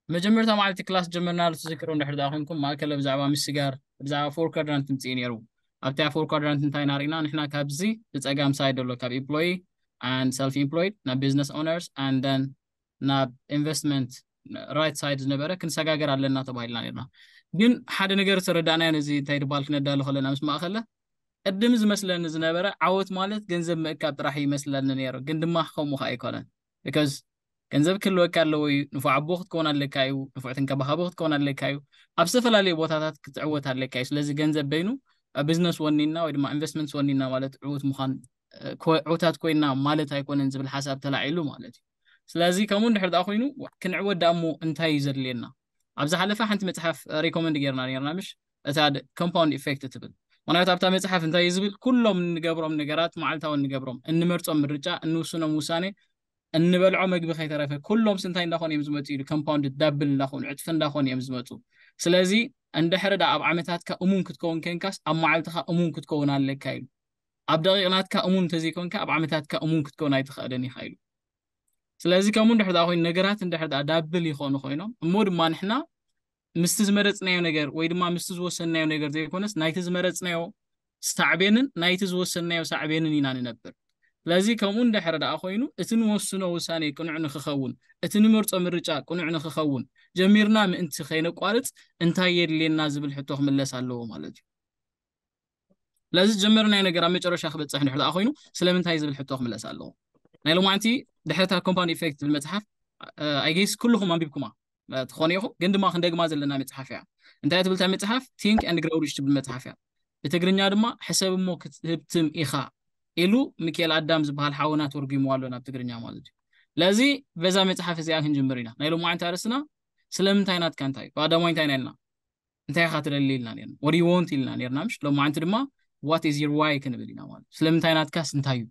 መጀመርታ መዓልቲ ክላስ ጀመርና ትዝክሩ እንድሕር ደኣ ኮንኩም ማእከለ ብዛዕባ ምስጋር ብዛዕባ four quadrant ምጽእ ነይሩ። ኣብታ four quadrant እንታይ ናርኢና ንሕና ካብዚ ብጸጋም ሳይድ ዘሎ ካብ employee and self employed ናብ business owners and then ናብ investment right side ዝነበረ ክንሰጋገር ኣለና ተባሂልና ነርና። ግን ሓደ ነገር ዝተረዳእናዮ ነዚ እንታይ ድባል ክነዳሉ ከለና ምስ ማእከለ ቅድም ዝመስለኒ ዝነበረ ዓወት ማለት ገንዘብ ምእካብ ጥራሕ ይመስለኒ ነይሩ። ግን ድማ ከምኡ ከኣ ኣይኮነን። Because ገንዘብ ክህልወካ ኣለዎ እዩ። ንፉዕ ኣቦ ክትከውን ኣለካ እዩ። ንፉዕ ተንከባኻቢ ክትከውን ኣለካ እዩ። ኣብ ዝተፈላለዩ ቦታታት ክትዕወት ኣለካ እዩ። ስለዚ ገንዘብ በይኑ ቢዝነስ ወኒና ወይ ድማ ኢንቨስትመንትስ ወኒና ማለት ዕዉት ምዃን ዕውታት ኮይና ማለት ኣይኮነን ዝብል ሓሳብ ተላዒሉ ማለት እዩ። ስለዚ ከምኡ እንድሕር ደኣ ኮይኑ ክንዕወት ደኣ እሞ እንታይ እዩ ዘድልየና? ኣብ ዝሓለፈ ሓንቲ መፅሓፍ ሪኮመንድ ጌርና ነርና ምሽ እታ compound effect ትብል። ምክንያቱ ኣብታ መፅሓፍ እንታይ እዩ ዝብል? ኩሎም እንገብሮም ነገራት፣ መዓልታዊ እንገብሮም፣ እንመርፆም ምርጫ፣ እንውስኖም ውሳኔ፣ እንበልዖ መግቢ ከይተረፈ ኩሎም ስንታይ እንዳኾኑ እዮም ዝመፁ ኢሉ። Compound double እንዳኾኑ ዕፅፊ እንዳኾኑ እዮም ዝመፁ። ስለዚ እንድሕር ደኣ ኣብ ዓመታትካ እሙን ክትከውን ከንካስ ኣብ መዓልትኻ እሙን ክትከውን ኣለካ ኢሉ። ኣብ ደቂቕናትካ እሙን እንተዘይኮንካ ኣብ ዓመታትካ እሙን ክትከውን ኣይትኽእልን ኢኻ ኢሉ። ስለዚ ከምኡ እንድሕር ደኣ ኮይኑ ነገራት እንድሕር ደኣ ዳብል ይኾኑ ኮይኖም እሞ ድማ ንሕና ምስቲ ዝመረፅናዮ ነገር ወይ ድማ ምስቲ ዝወሰንናዮ ነገር ዘይኮነስ ናይቲ ዝመረፅናዮ ሳዕቤንን ናይቲ ዝወሰንናዮ ሳዕቤንን ኢና ንነብር። ስለዚ ከምኡ እንድሕር ደኣ ኮይኑ እቲ ንወስኖ ውሳኔ ቅኑዕ ንክኸውን፣ እቲ ንመርፆ ምርጫ ቅኑዕ ንክኸውን ጀሚርና ምእንቲ ከይነቋርፅ እንታይ የድልየና ዝብል ሕቶ ክምለስ ኣለዎ ማለት እዩ። ስለዚ ዝጀመርናዮ ነገር ኣብ መጨረሻ ክበፅሕ እንድሕር ደኣ ኮይኑ ስለምንታይ ዝብል ሕቶ ክምለስ ኣለዎ። ናይ ሎማዓንቲ ድሕረታ compound effect ትብል መፅሓፍ I guess ኩልኹም ኣንቢብኩማ ትኾኑ ኢኹም፣ ግን ድማ ክንደግማ ዘለና መፅሓፍ እያ። እንታይ ትብል እታ መፅሓፍ? Think and Grow Rich ትብል መፅሓፍ እያ። ብትግርኛ ድማ ሕሰብ እሞ ክትህብትም ኢኻ ኢሉ ሚካኤል ኣዳም ዝበሃል ሓውና ተርጉምዋ ኣሎ ናብ ትግርኛ ማለት እዩ። ስለዚ በዛ መፅሓፍ እዚኣ ክንጅምር ኢና። ናይ ሎማዓንቲ ኣርእስትና ስለምንታይ ናትካ እንታይ እዩ? ብቀዳማይ እንታይ ኢና ኢልና? እንታይ ኢኻ ትደሊ ኢልና ነርና። What do you want ኢልና ነርና ምሽ? ሎማዓንቲ ድማ What is your why ክንብል ኢና ማለት እዩ። ስለምንታይ ናትካስ እንታይ እዩ?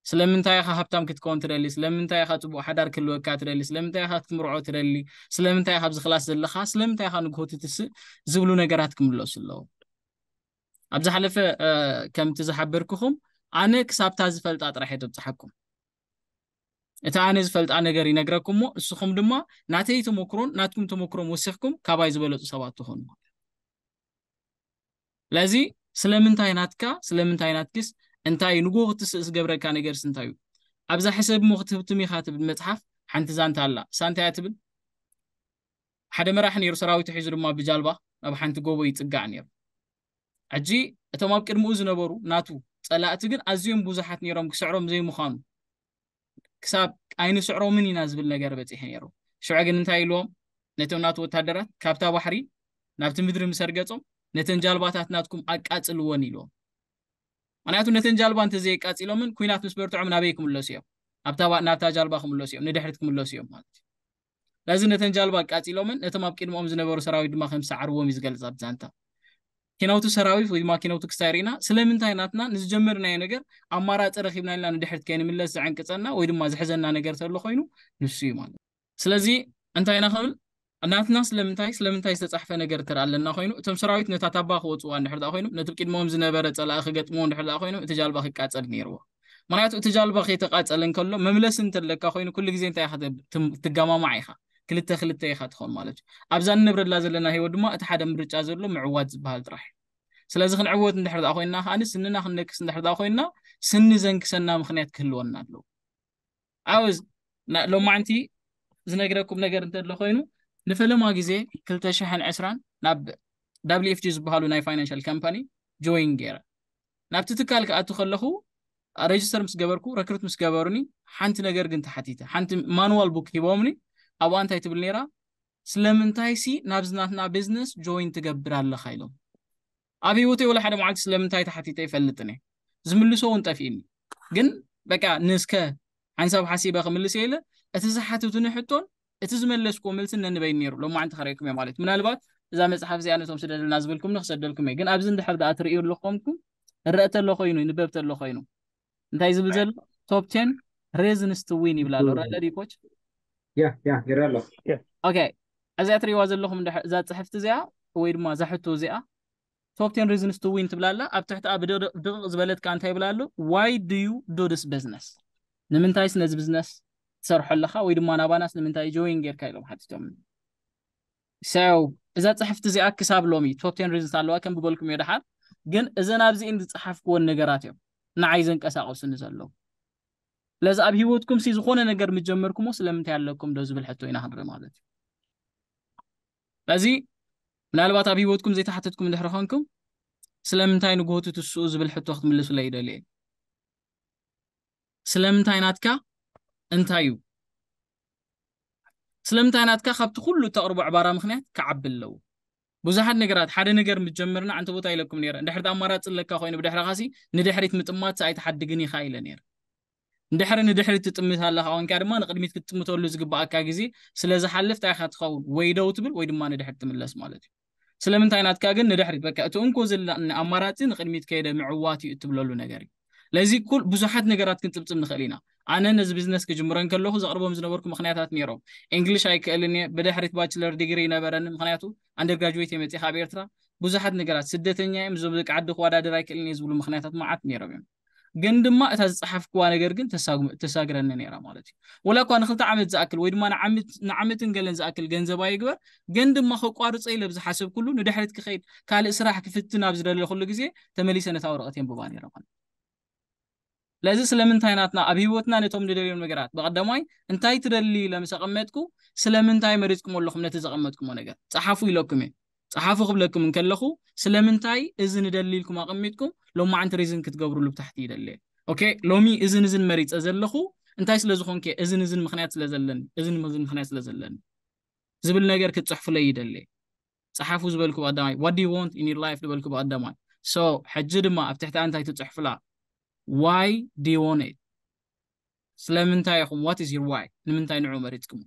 ስለምንታይ ኢኻ ሃብታም ክትከውን ትደሊ? ስለምንታይ ኢኻ ጽቡቕ ሓዳር ክህልወካ ትደሊ? ስለምንታይ ኢኻ ክትምርዖ ትደሊ? ስለምንታይ ኢኻ ኣብዚ ክላስ ዘለኻ? ስለምንታይ ኢኻ ንግሆ ትትስእ? ዝብሉ ነገራት ክምለሱ ኣለዎም። ኣብ ዝሓለፈ ከምቲ ዝሓበርኩኹም ኣነ ክሳብታ ዝፈልጣ ጥራሕ እየ ዘብጽሓኩም። እታ ኣነ ዝፈልጣ ነገር ይነግረኩም እሞ እስኹም ድማ ናተይ ተመክሮን ናትኩም ተመክሮን ወሲኽኩም ካባይ ዝበለጹ ሰባት ትኾኑ። ስለዚ ስለምንታይ ናትካ ስለምንታይ ናትኪስ እንታይ ንጎ ክትስእ ዝገብረካ ነገርስ እንታይ እዩ? ኣብዛ ሕሰብ እሞ ክትህብትም ኢኻ ትብል መጽሓፍ ሓንቲ ዛንታ ኣላ። እሳ እንታይ እያ ትብል? ሓደ መራሒ ነይሩ ሰራዊቱ ሒዙ ድማ ብጃልባ ናብ ሓንቲ ጎቦ ይጽጋዕ ነይሩ። ሕጂ እቶም ኣብ ቅድሚኡ ዝነበሩ ናቱ ጸላእቲ ግን ኣዝዮም ብዙሓት ነይሮም ክስዕሮም ዘይምዃኑ ክሳብ ኣይንስዕሮምን ኢና ዝብል ነገር በጺሑ ነይሩ። ሽዑ ግን እንታይ ኢልዎም? ነቶም ናቱ ወታደራት ካብታ ባሕሪ ናብቲ ምድሪ ምስ ኣርገጾም ነተን ጃልባታት ናትኩም ኣቃጽልወን ኢልዎም። ምክንያቱ ነተን ጃልባ እንተዘየቃጺሎምን ኩናት ምስ በርትዖም ናበይ ክምለሱ እዮም? ኣብታ ናብታ ጃልባ ክምለሱ እዮም፣ ንድሕሪት ክምለሱ እዮም ማለት እዩ። ስለዚ ነተን ጃልባ ኣቃጺሎምን ነቶም ኣብ ቅድሚኦም ዝነበሩ ሰራዊት ድማ ከም ዝሰዓርዎም እዩ ዝገልጽ ኣብ ዛንታ። ኪነውቲ ሰራዊት ወይ ድማ ኪነውቲ ክስታይ ርኢና ስለምንታይ ናትና ንዝጀመርናዮ ነገር ኣማራጺ ረኺብና ኢልና ንድሕሪት ከይንምለስ ዘዐንቅጸና ወይ ድማ ዝሕዘና ነገር ተሎ ኮይኑ ንሱ እዩ ማለት። ስለዚ እንታይ ኢና ክብል ናትና ስለምንታይ ስለምንታይ ዝተጻሕፈ ነገር እንተ ኣለና ኮይኑ እቶም ሰራዊት ነታ ታባ ክወጽዋ እንድሕር ደኣ ኮይኑ ነቲ ቅድሞም ዝነበረ ጸላኢ ክገጥምዎ እንድሕር ደኣ ኮይኑ እቲ ጃልባ ክቃጸል ነይርዎ። ምክንያቱ እቲ ጃልባ ከይተቃጸለ እንከሎ መምለሲ እንተለካ ኮይኑ ኩሉ ግዜ እንታይ ኢኻ ትብ- ትም- ትገማማዕ ኢኻ። ክልተ ክልተ ኢኻ ትኾን ማለት እዩ። ኣብዛ ንነብረላ ዘለና ህይወት ድማ እቲ ሓደ ምርጫ ዘሎ ምዕዋት ዝበሃል ጥራሕ እዩ። ስለዚ ክንዕወት እንድሕር ደኣ ኮይንና ከዓኒ ስንና ክንነክስ እንድሕር ደኣ ኮይንና ስኒ ዘንክሰና ምክንያት ክህልወና ኣለዎ። ኣውዝ ሎማዕንቲ ዝነግረኩም ነገር እንተሎ ኮይኑ ንፈለማ ግዜ ክልተ ሽሕን ዕስራን ናብ W F G ዝበሃሉ ናይ ፋይናንሻል ካምፓኒ ጆይን ገይረ ናብቲ ትካል ክኣቱ ከለኹ ረጅስተር ምስ ገበርኩ ረክሩት ምስ ገበሩኒ ሓንቲ ነገር ግን ተሓቲተ ሓንቲ ማኑዋል ቡክ ሂቦምኒ ኣብኣ እንታይ ትብል ነይራ ስለምንታይ ሲ ናብዚ ናትና ቢዝነስ ጆይን ትገብር ኣለኻ ኢሎም ኣብ ህይወተይ ወላ ሓደ መዓልቲ ስለምንታይ ተሓቲተ ይፈልጥን እየ ዝምልሶ እውን ጠፊእኒ ግን በቃ ንስከ ሓንሳብ ሓሲበ ክምልስ እየ ኢለ እቲ ዝሓትቱኒ ሕቶን እቲ ዝመለስኩዎ መልሲ ነንበይን ነይሩ ሎማዓንቲ ከርእየኩም እየ ማለት ምናልባት እዛ መፅሓፍ እዚኣ ነቶም ስደደልና ዝብልኩም ንክሰደልኩም እየ ግን ኣብዚ እንድሕር ደኣ ትርእዩ ኣለኹምኩም እረአ ተሎ ኮይኑ ይንበብ ተሎ ኮይኑ እንታይ ዝብል ዘሎ top ten reasons to win ይብል ኣሎ ረለዲ ኮች ያ ያ ይረአ ኣለኹ okay እዚኣ ትርእይዋ ዘለኹም እዛ ፅሕፍቲ እዚኣ ወይ ድማ እዛ ሕቶ እዚኣ top ten reasons to win ትብላ ኣላ ኣብ ትሕቲ ብድቕቕ ዝበለትካ እንታይ ይብላ ኣሎ why do you do this business ንምንታይስ ነዚ ቢዝነስ ትሰርሖ ኣለኻ ወይ ድማ ናባናስ ንምንታይ join ጌርካ ኢሎም ሓቲቶም። So እዛ ጽሕፍቲ እዚኣ ክሳብ ሎሚ top ten reasons ኣለዋ ከም ብበልኩም እዮ ደሓር። ግን እዘን ኣብዚእን ዝጸሓፍክወን ነገራት እዮም ንዓይ ዘንቀሳቐሱኒ ዘለዉ። ስለዚ ኣብ ህይወትኩም ሲ ዝኾነ ነገር ምጀመርኩሞ ስለምንታይ ኣለኩም ዶ ዝብል ሕቶ ኢና ክንርኢ ማለት እዩ። ስለዚ ምናልባት ኣብ ህይወትኩም ዘይተሓተትኩም እንድሕር ኾንኩም ስለምንታይ ንጎቱ ትስኡ ዝብል ሕቶ ክትምልሱለይ ይደልየ። ስለምንታይ ናትካ እንታይ እዩ? ስለምንታይ ናትካ ካብቲ ኩሉ እተቕርቦ ዕባራ ምክንያት ክዓቢ ኣለዎ። ብዙሓት ነገራት ሓደ ነገር ምጀመርና ኣንተ ቦታ ኢለኩም ነረ እንድሕር ኣማራፂ ኣለካ ኮይኑ ብድሕሪ ካሲ ንድሕሪት ምጥማት ኣይትሓድግን ኢኻ ኢለ ነረ። እንድሕሪ ንድሕሪት ትጥምት ኣለካ ኮንካ ድማ ንቅድሚት ክትጥምተሉ ዝግባኣካ ግዜ ስለ ዝሓልፍ እንታይ ኢኻ ትኸውን? ወይ ደው ትብል ወይ ድማ ንድሕሪት ትምለስ ማለት እዩ። ስለምንታይ ናትካ ግን ንድሕሪት በቃ እቲ እንኮ ዘለና ኣማራፂ ንቅድሚት ከይደ ምዕዋት እዩ እትብለሉ ነገር እዩ። ለዚ ኩል ብዙሓት ነገራት ክንፅብፅብ ንኽእል ኢና። ኣነ ነዚ ቢዝነስ ክጅምሮ እንከለኹ ዘቕርቦም ዝነበርኩ ምክንያታት ነይሮም። እንግሊሽ ኣይክእልን እየ፣ ብድሕሪት ባችለር ዲግሪ ይነበረኒ፣ ምክንያቱ ኣንደርግራጅዌት እየ መፅእ ካብ ኤርትራ። ብዙሓት ነገራት ስደተኛ እዮም፣ እዞም ደቂ ዓዲ ክወዳደር ኣይክእልን እየ ዝብሉ ምክንያታት መዓት ነይሮም እዮም። ግን ድማ እታ ዝፀሓፍክዋ ነገር ግን ተሳግረኒ ነይራ ማለት እዩ። ወላ እኳ ንክልተ ዓመት ዝኣክል ወይ ድማ ንዓመትን ገለን ዝኣክል ገንዘብ ኣይግበር፣ ግን ድማ ከቋርፀ ኢለ ብዝሓሰብኩሉ ንድሕሪት ክኸይድ ካልእ ስራሕ ክፍትን ኣብ ዝደለኹሉ ግዜ ተመሊሰ ነታ ወረቐት የንብባ ነይረ ማለት እዩ። ስለዚ ስለምንታይ ናትና ኣብ ህይወትና ነቶም ንደልዮም ነገራት ብቐዳማይ እንታይ ትደሊ ኢለ ምስ ኣቐመጥኩ ስለምንታይ መሪፅኩም ኣለኹም ነቲ ዘቐመጥኩሞ ነገር ፀሓፉ ኢለኩም እየ። ፀሓፉ ክብለኩም እንከለኹ ስለምንታይ እዚ ንደሊ ኢልኩም ኣቐሚጥኩም ሎማዓንቲ ሪዝን ክትገብሩሉ ብታሕቲ ይደሊ። ኦኬ ሎሚ እዝን እዝን መሪፀ ዘለኹ እንታይ ስለ ዝኾንከ እዝን እዝን ምክንያት ስለ ዘለኒ እዝን እዝን ምክንያት ስለ ዘለኒ ዝብል ነገር ክትፅሕፉለይ ይደሊ። ፀሓፉ ዝበልኩ ብቐዳማይ what do you want in your life ዝበልኩ ብቐዳማይ። So ሕጂ ድማ ኣብ ትሕቲ እንታይ ትፅሕፉላ? Why do you want it? ስለምንታይ ኢኹም? What is your why? ንምንታይ ንዑ መሪፅኩም?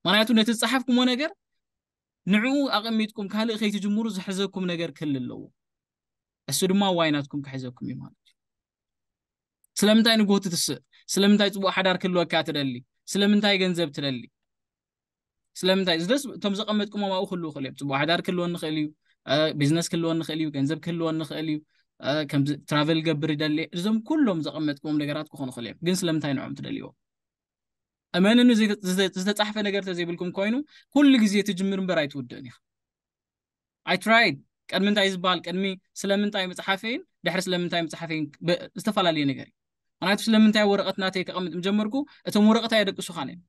ምክንያቱ ነቲ ዝፀሓፍኩሞ ነገር ንዕኡ ኣቐሚጥኩም ካልእ ከይትጅምሩ ዝሕዘኩም ነገር ክህሊ ኣለዎ። እሱ ድማ ዋይ ናትኩም ክሕዘኩም እዩ ማለት እዩ። ስለምንታይ ንጎቱ ትስእ? ስለምንታይ ፅቡቅ ሓዳር ክህልወካ ትደሊ? ስለምንታይ ገንዘብ ትደሊ? ስለምንታይ ዝደስ እቶም ዘቐመጥኩሞም ኣብኡ ክህልዉ ክእል እዮም። ፅቡቅ ሓዳር ክህልወኒ ክእል እዩ፣ ቢዝነስ ክህልወኒ ክእል እዩ፣ ገንዘብ ክህልወኒ ክእል እዩ፣ ከምዚ ትራቨል ገብር ይደሊ። እዞም ኩሎም ዘቐመጥኩሞም ነገራት ክኾኑ ክእል እዮም። ግን ስለምንታይ ንዕኦም ትደልይዎም? እመንኒ ዝተፃሕፈ ነገር ተዘይብልኩም ኮይኑ ኩሉ ግዜ ትጅምር እምበር ኣይትውድእን ኢኻ። I tried ቅድሚ እንታይ ዝበሃል ቅድሚ ስለምንታይ ምፅሓፈይን ድሕሪ ስለምንታይ ምፅሓፈይን ዝተፈላለየ ነገር እዩ። ምክንያቱ ስለምንታይ ወረቐት ናተይ ከቐምጥ ምጀመርኩ እቶም ወረቐት ኣየደቅሱኻን እዮም።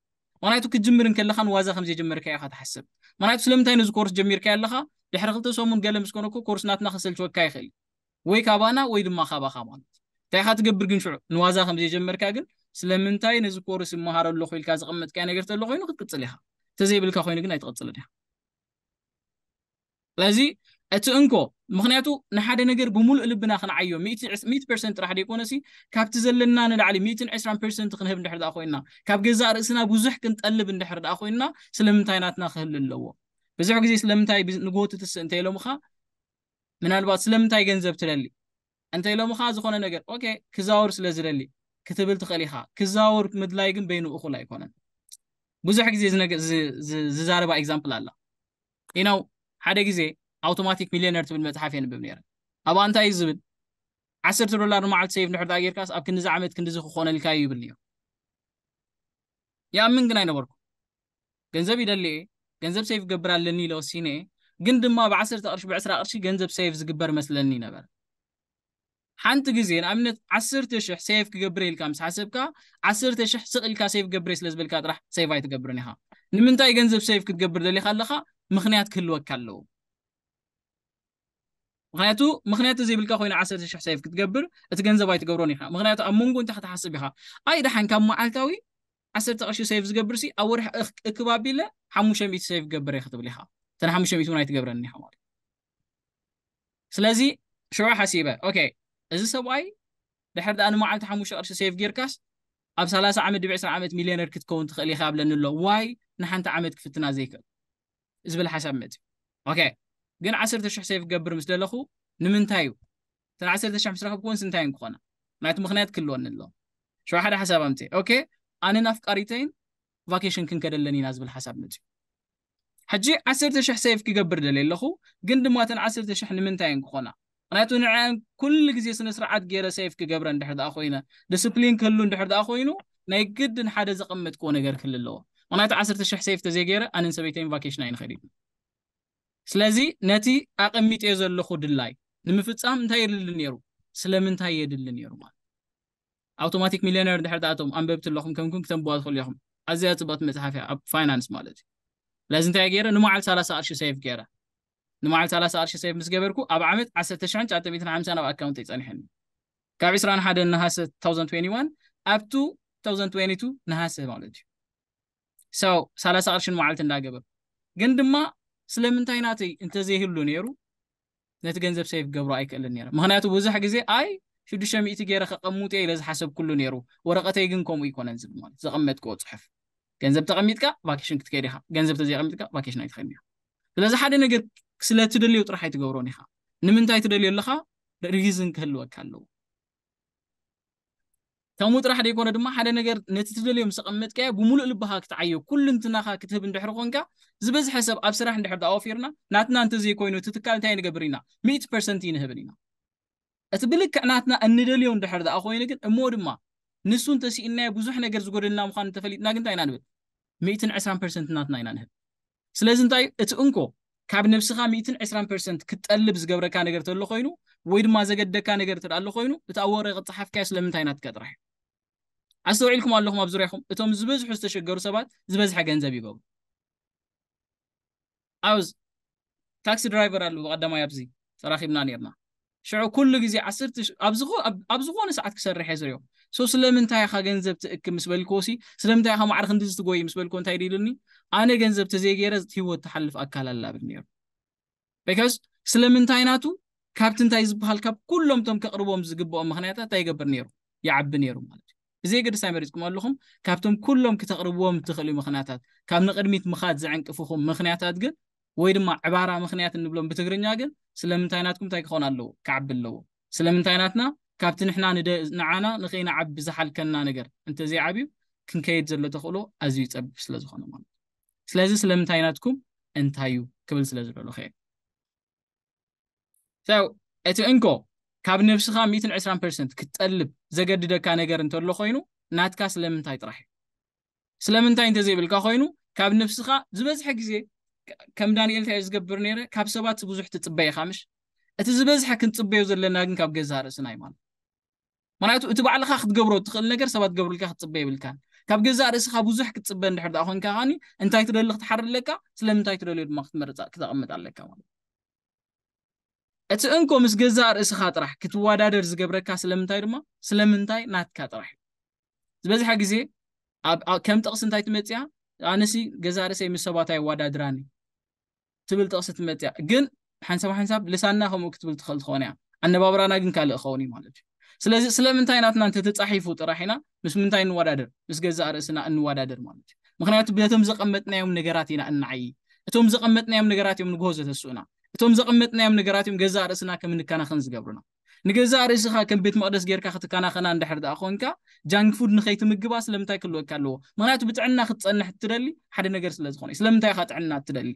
ምክንያቱ ክትጅምር እንከለኻ ንዋዛ ከም ዘይጀመርካ ኢኻ ትሓስብ። ምክንያቱ ስለምንታይ ነዚ ኮርስ ጀሚርካ ኣለኻ ድሕሪ ክልተ ሰሙን ገለ ምስ ኮነኩ ኮርስ ናትና ክሰልችወካ ይኽእል ወይ ካባና ወይ ድማ ካባኻ ማለት እንታይ ኢኻ ትገብር ግን ሽዑ ንዋዛ ከም ዘይጀመርካ ግን ስለምንታይ ነዚ ኮርስ ይመሃር ኣለኹ ኢልካ ዘቐመጥካዮ ነገር ተሎ ኮይኑ ክትቅፅል ኢኻ። ተዘይብልካ ኮይኑ ግን ኣይትቕፅልን ኢኻ። ስለዚ እቲ እንኮ ምክንያቱ ንሓደ ነገር ብምሉእ ልብና ክንዓዮ ሚእቲ ፐርሰንት ጥራሕ ደይኮነሲ ካብቲ ዘለና ንላዕሊ ሚእትን ዕስራን ፐርሰንት ክንህብ እንድሕር ደኣ ኮይንና ካብ ገዛእ ርእስና ብዙሕ ክንጠልብ እንድሕር ደኣ ኮይንና ስለምንታይ ናትና ክህሉ ኣለዎ? ብዙሕ ግዜ ስለምንታይ ንጎቱ ትስእ እንተ ኢሎምኻ ምናልባት ስለምንታይ ገንዘብ ትደሊ እንተ ኢሎምኻ ዝኾነ ነገር ኦኬ ክዛወር ስለ ዝደሊ ክትብል ትኽእል ኢኻ። ክዛወር ምድላይ ግን በይኑ እኹል ኣይኮነን። ብዙሕ ግዜ ዝዛረባ ኤግዛምፕል ኣላ ኢነው ሓደ ግዜ ኣውቶማቲክ ሚሊዮነር ትብል መፅሓፍ የንብብ ነይረ። ኣብኣ እንታይ እዩ ዝብል ዓሰርተ ዶላር ንመዓልቲ ሴቭ ንድሕር ጌርካስ ኣብ ክንዲዚ ዓመት ክንዲዚ ክኾነልካ እዩ ይብል ነይሩ። ይኣምን ግን ኣይነበርኩ። ገንዘብ ይደሊ እየ፣ ገንዘብ ሴቭ ክገብር ኣለኒ ኢለ ወሲነ እየ። ግን ድማ ብዓሰርተ ቅርሺ ብዕስራ ቅርሺ ገንዘብ ሴቭ ዝግበር መስለኒ ነበረ። ሓንቲ ግዜ ንኣብነት ዓሰርተ ሽሕ ሴቭ ክገብር ኢልካ ምስ ሓሰብካ ዓሰርተ ሽሕ ስቕ ኢልካ ሴቭ ክገብር እየ ስለ ዝበልካ ጥራሕ ሴቭ ኣይትገብርን ኢኻ። ንምንታይ ገንዘብ ሴቭ ክትገብር ደሊኻ ኣለኻ? ምኽንያት ክህልወካ ኣለዎ። ምክንያቱ ምክንያት ዘይብልካ ኮይኑ ዓሰርተ ሽሕ ሴቭ ክትገብር እቲ ገንዘብ ኣይትገብሮን ኢኻ። ምክንያቱ ኣብ መንጎ እንታይ ክትሓስብ ኢኻ? ኣይ ደሓን ካብ መዓልታዊ ዓሰርተ ቅርሺ ሴቭ ዝገብር ሲ ኣብ ወርሒ እክባቢ ኢለ ሓሙሽተ ሚእቲ ሴቭ ክገብር እየ ክትብል ኢኻ። እተን ሓሙሽተ ሚእቲ እውን ኣይትገብረን ኢኻ ማለት እዩ። ስለዚ ሽዑ ሓሲበ ኦኬ እዚ ሰብኣይ ድሕር ደኣ ንመዓልቲ ሓሙሽተ ቅርሺ ሴቭ ጌርካስ ኣብ ሰላሳ ዓመት ድብ ዕስራ ዓመት ሚሊዮነር ክትከውን ትኽእል ኢኻ ኣብለኒ ኣሎ። ዋይ ንሓንቲ ዓመት ክፍትና ዘይክእል ዝብል ሓሳብ መፅእ። ኦኬ ግን ዓሰርተ ሽሕ ሴቭ ክገብር ምስ ደለኹ ንምንታይ እዩ? እተን ዓሰርተ ሽሕ ምስ ረኸብኩወን ስንታይ ክኾና? ናይቲ ምኽንያት ክህልወኒ ኣሎ። ሽዑ ሓደ ሓሳብ ኣምፅእ። ኦኬ ኣነን ኣፍቃሪተይን ቫኬሽን ክንከደለን ኢና ዝብል ሓሳብ መፅእ። ሕጂ ዓሰርተ ሽሕ ሴቭ ክገብር ደልየ ኣለኹ፣ ግን ድማ እተን ዓሰርተ ሽሕ ንምንታይ እየን ክኾና? ምክንያቱ ንዐን ኩሉ ግዜ ስነ ስርዓት ገይረ ሴቭ ክገብረ እንድሕር ደኣ ኮይነ፣ ዲስፕሊን ክህሉ እንድሕር ደኣ ኮይኑ፣ ናይ ግድን ሓደ ዘቐመጥክዎ ነገር ክህሉ ኣለዎ። ምክንያቱ ዓሰርተ ሽሕ save ተዘይገይረ ኣነን ሰበይተይን ቫኬሽን ኣይንኸድን። ስለዚ ነቲ ኣቐሚጠዮ ዘለኹ ድላይ ንምፍፃም እንታይ የድሊ ነይሩ? ስለምንታይ የድሊ ነይሩ ማለት? ኣውቶማቲክ ሚሊዮነር እንድሕር ዳኣቶም ኣንበብቲ ኣለኹም ከምኩም ክተንብዋ ትኽእሉ ኢኹም። ኣዝያ ፅብቕቲ መፅሓፍ እያ ኣብ ፋይናንስ ማለት እዩ። ስለዚ እንታይ ገይረ? ንመዓል ሰላሳ ቅርሺ ሴቭ ገይረ። ንመዓል ሰላሳ ቅርሺ ሴቭ ምስ ገበርኩ ኣብ ዓመት ዓሰርተ ሽሕን ትሽዓተ ሚእትን ሓምሳን ኣብ ኣካውንት ይፀኒሐኒ። ካብ ዕስራን ሓደን ነሃሰ two thousand twenty-one up to two thousand twenty-two ነሃሰ ማለት እዩ። So ሰላሳ ቅርሺ ንመዓልቲ እንዳገበርኩ ግን ድማ ስለምንታይ ናተይ እንተዘይህሉ ነይሩ ነቲ ገንዘብ ሴቭ ክገብሮ ኣይክእልን ነይረ። ምክንያቱ ብዙሕ ግዜ ኣይ ሽዱሽተ ሚእቲ ገይረ ከቐምጦ ኢለ ዝሓሰብኩሉ ነይሩ። ወረቐተይ ግን ከምኡ ይኮነን ዝብል ማለት ዘቐመጥክዎ ፅሑፍ ገንዘብ ተቐሚጥካ ቫኬሽን ክትከይድ ኢኻ፣ ገንዘብ ተዘይቐሚጥካ ቫኬሽን ኣይትኸድን ኢኻ። ስለዚ ሓደ ነገር ስለ ትደልዮ ጥራሕ ኣይትገብሮን ኢኻ። ንምንታይ ትደልዮ ኣለኻ ሪዝን ክህልወካ ኣለዎ። ከምኡ ጥራሕ ደይኮነ ድማ ሓደ ነገር ነቲ ትደልዮ ምስ ኣቐመጥካዮ ብምሉእ ልብኻ ክትዓዮ ኩልንትናኻ ክትህብ እንድሕር ኮንካ ዝበዝሐ ሰብ ኣብ ስራሕ እንድሕር ዳኣወፊርና ናትና እንተዘይኮይኑ እቲ ትካል እንታይ ንገብር ኢና? ሚእቲ ፐርሰንት ይንህብን ኢና። እቲ ብልክዕ ናትና እንደልዮ እንድሕር ዳኣ ኮይኑ ግን እሞ ድማ ንሱ እንተስኢናዮ ብዙሕ ነገር ዝጎደልና ምዃኑ እንተፈሊጥና ግን እንታይ ኢና ንብል? ሚእትን ዕስራን ፐርሰንት ናትና ኢና ንህብ። ስለዚ እንታይ እቲ እንኮ ካብ ነብስኻ ሚእትን ዕስራን ፐርሰንት ክትጠልብ ዝገብረካ ነገር ተሎ ኮይኑ ወይ ድማ ዘገደካ ነገር ተዳሎ ኮይኑ እቲ ኣብ ወረቐ ክፀሓፍካዮ ስለምንታይ ናትካ ጥራሕ እዩ። ኣስተውዒልኩም ኣለኹም ኣብ ዙሪያኹም እቶም ዝበዝሑ ዝተሸገሩ ሰባት ዝበዝሐ ገንዘብ ይገብሩ። ኣብዚ ታክሲ ድራይቨር ኣለዉ ብቐዳማይ ኣብዚ ተራኺብና ነርና። ሽዑ ኩሉ ግዜ ዓሰርተ ኣብ ዝኾነ ሰዓት ክሰርሕ እየ ዝሪኦ። ሶ ስለምንታይ ኢኻ ገንዘብ ትእክብ ምስ በልክዎ ሲ ስለምንታይ ኢኻ ማዕረ ክንዲ ዝትጎይ ምስ በልክዎ እንታይ ኢሉኒ? ኣነ ገንዘብ ተዘይገይረ ህይወት ትሓልፍ ኣካል ኣላ ብል ነይሩ። ቢካዝ ስለምንታይ ናቱ ካብቲ እንታይ ዝበሃል ካብ ኩሎም ቶም ከቕርቦም ዝግብኦም ምኽንያታት እንታይ ይገብር ነይሩ? ይዓቢ ነይሩ ማለት እዩ። ብዘየገድስ ኣይመሪፅኩም ኣለኹም። ካብቶም ኩሎም ክተቕርብዎም እትኽእሉ ምኽንያታት ካብ ንቕድሚት ምኻድ ዘዕንቅፍኹም ምኽንያታት ግን ወይ ድማ ዕባራ ምኽንያት እንብሎም ብትግርኛ ግን ስለምንታይ ናትኩም እንታይ ክኾን ኣለዎ? ክዓቢ ኣለዎ። ስለምንታይ ናትና ካብቲ ንሕና ንዓና ንኸይንዓቢ ዝሓልከና ነገር እንተዘይዓብዩ ክንከይድ ዘሎ ተኽእሎ ኣዝዩ ይፀብብ ስለዝኾነ ማለት እዩ። ስለዚ ስለምንታይ ናትኩም እንታይ እዩ ክብል ስለ ዝደለኹ እየ። So እቲ እንኮ ካብ ነብስኻ ሚእትን ዕስራን ፐርሰንት ክትጠልብ ዘገድደካ ነገር እንተሎ ኮይኑ ናትካ ስለምንታይ ጥራሕ እዩ። ስለምንታይ እንተዘይብልካ ኮይኑ ካብ ነብስኻ ዝበዝሐ ግዜ ከም ዳንኤል እንታይ ዝገብር ነይረ ካብ ሰባት ብዙሕ ትፅበ ኢኻ ምሽ? እቲ ዝበዝሐ ክንፅበዮ ዘለና ግን ካብ ገዛእ ርእስና እዩ ማለት። ምክንያቱ እቲ ባዕልኻ ክትገብሮ እትኽእል ነገር ሰባት ገብሩልካ ክትፅበ የብልካን። ካብ ገዛእ ርእስኻ ብዙሕ ክትፅበ እንድሕር ዳኣ ኮንካ ከዓኒ እንታይ ትደሊ ክትሓር ኣለካ? ስለምንታይ ትደልዮ ድማ ክትመርፃ ክተቐምጥ ኣለካ ማለት። እቲ እንኮ ምስ ገዛእ ርእስኻ ጥራሕ ክትወዳደር ዝገብረካ ስለምንታይ ድማ ስለምንታይ ናትካ ጥራሕ እዩ። ዝበዝሐ ግዜ ከም ጥቕሲ እንታይ ትመፅያ? ኣነሲ ገዛእ ርእሰይ ምስ ሰባት ኣይወዳድራን ትብል ጥቕሲ ትመፅያ። ግን ሓንሳብ ሓንሳብ ልሳና ከምኡ ክትብል ትኽእል ትኾን እያ። ኣነባብራና ግን ካልእ ኸውን እዩ ማለት እዩ። ስለዚ ስለምንታይ ናትና እንተተፃሒፉ ጥራሕ ኢና ምስ ምንታይ እንወዳደር? ምስ ገዛእ ርእስና እንወዳደር ማለት እዩ። ምክንያቱ በቶም ዘቐመጥናዮም ነገራት ኢና እንዓይ። እቶም ዘቐመጥናዮም ነገራት እዮም ንግሆ ዘተስኡና። እቶም ዘቐመጥናዮም ነገራት እዮም ገዛእ ርእስና ከም እንከናኸን ዝገብሩና። ንገዛእ ርእስኻ ከም ቤት መቕደስ ጌርካ ክትከናኸና እንድሕር ደኣ ኮንካ ጃንክ ፉድ ንኸይትምግባ ስለምንታይ ክልወካ ኣለዎ? ምክንያቱ ብጥዕና ክትፀንሕ እትደሊ ሓደ ነገር ስለ ዝኾነ እዩ። ስለምንታይ ኢኻ ጥዕና እትደሊ?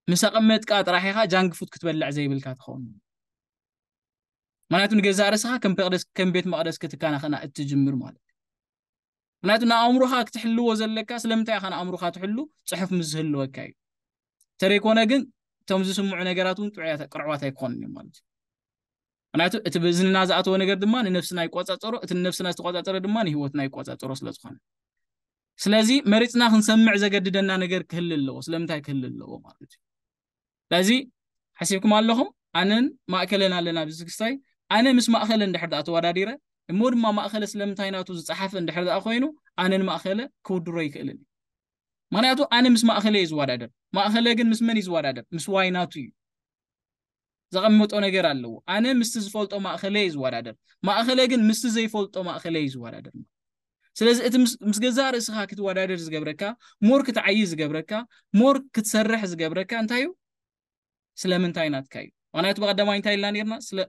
ምስ ኣቐመጥካ ጥራሕ ኢኻ ጃንክ ፉድ ክትበልዕ ዘይብልካ ትኸውን። ምክንያቱ ንገዛእ ርእስኻ ከም ቤት መቕደስ ክትከናኸና እትጅምር ማለት እዩ። ምክንያቱ ንኣእምሮኻ ክትሕልዎ ዘለካ ስለምንታይ ኢኻ ንኣእምሮኻ ትሕሉ? ፅሑፍ ምስ ዝህልወካ እዩ። ተደይኮነ ግን እቶም ዝስምዑ ነገራት እውን ጥዑያት ቅርዕዋት ኣይኮኑን እዮም ማለት እዩ። ምክንያቱ እቲ ብእዝንና ዝኣተወ ነገር ድማ ንነብስና ይቆፃፀሮ፣ እቲ ንነብስና ዝተቆፃፀረ ድማ ንህይወትና ይቆፃፀሮ ስለ ዝኾነ። ስለዚ መሪፅና ክንሰምዕ ዘገድደና ነገር ክህል ኣለዎ። ስለምንታይ ክህል ኣለዎ ማለት እዩ? ስለዚ ሓሲብኩም ኣለኹም? ኣነን ማእከለን ኣለና ኣብዚ ክስታይ ኣነ ምስ ማእከለ እንድሕር ደኣ ተወዳዲረ እሞ ድማ ማእከለ ስለምንታይ ናቱ ዝፀሓፈ እንድሕር ደኣ ኮይኑ ኣነን ማእከለ ክውድሮ ይክእልን እዩ። ምክንያቱ ኣነ ምስ ማእከለ እዩ ዝወዳደር። ማእከለ ግን ምስ መን እዩ ዝወዳደር? ምስ ዋይ ናቱ እዩ። ዘቐመጦ ነገር ኣለዎ። ኣነ ምስቲ ዝፈልጦ ማእከለ እዩ ዝወዳደር። ማእከለ ግን ምስቲ ዘይፈልጦ ማእከለ እዩ ዝወዳደር። ስለዚ እቲ ምስ ገዛእ ርእስኻ ክትወዳደር ዝገብረካ፣ ሞር ክትዓይ ዝገብረካ፣ ሞር ክትሰርሕ ዝገብረካ እንታይ እዩ? ስለምንታይ ናትካ እዩ? ምክንያቱ ብቐዳማይ እንታይ ኢልና ነርና? ስለ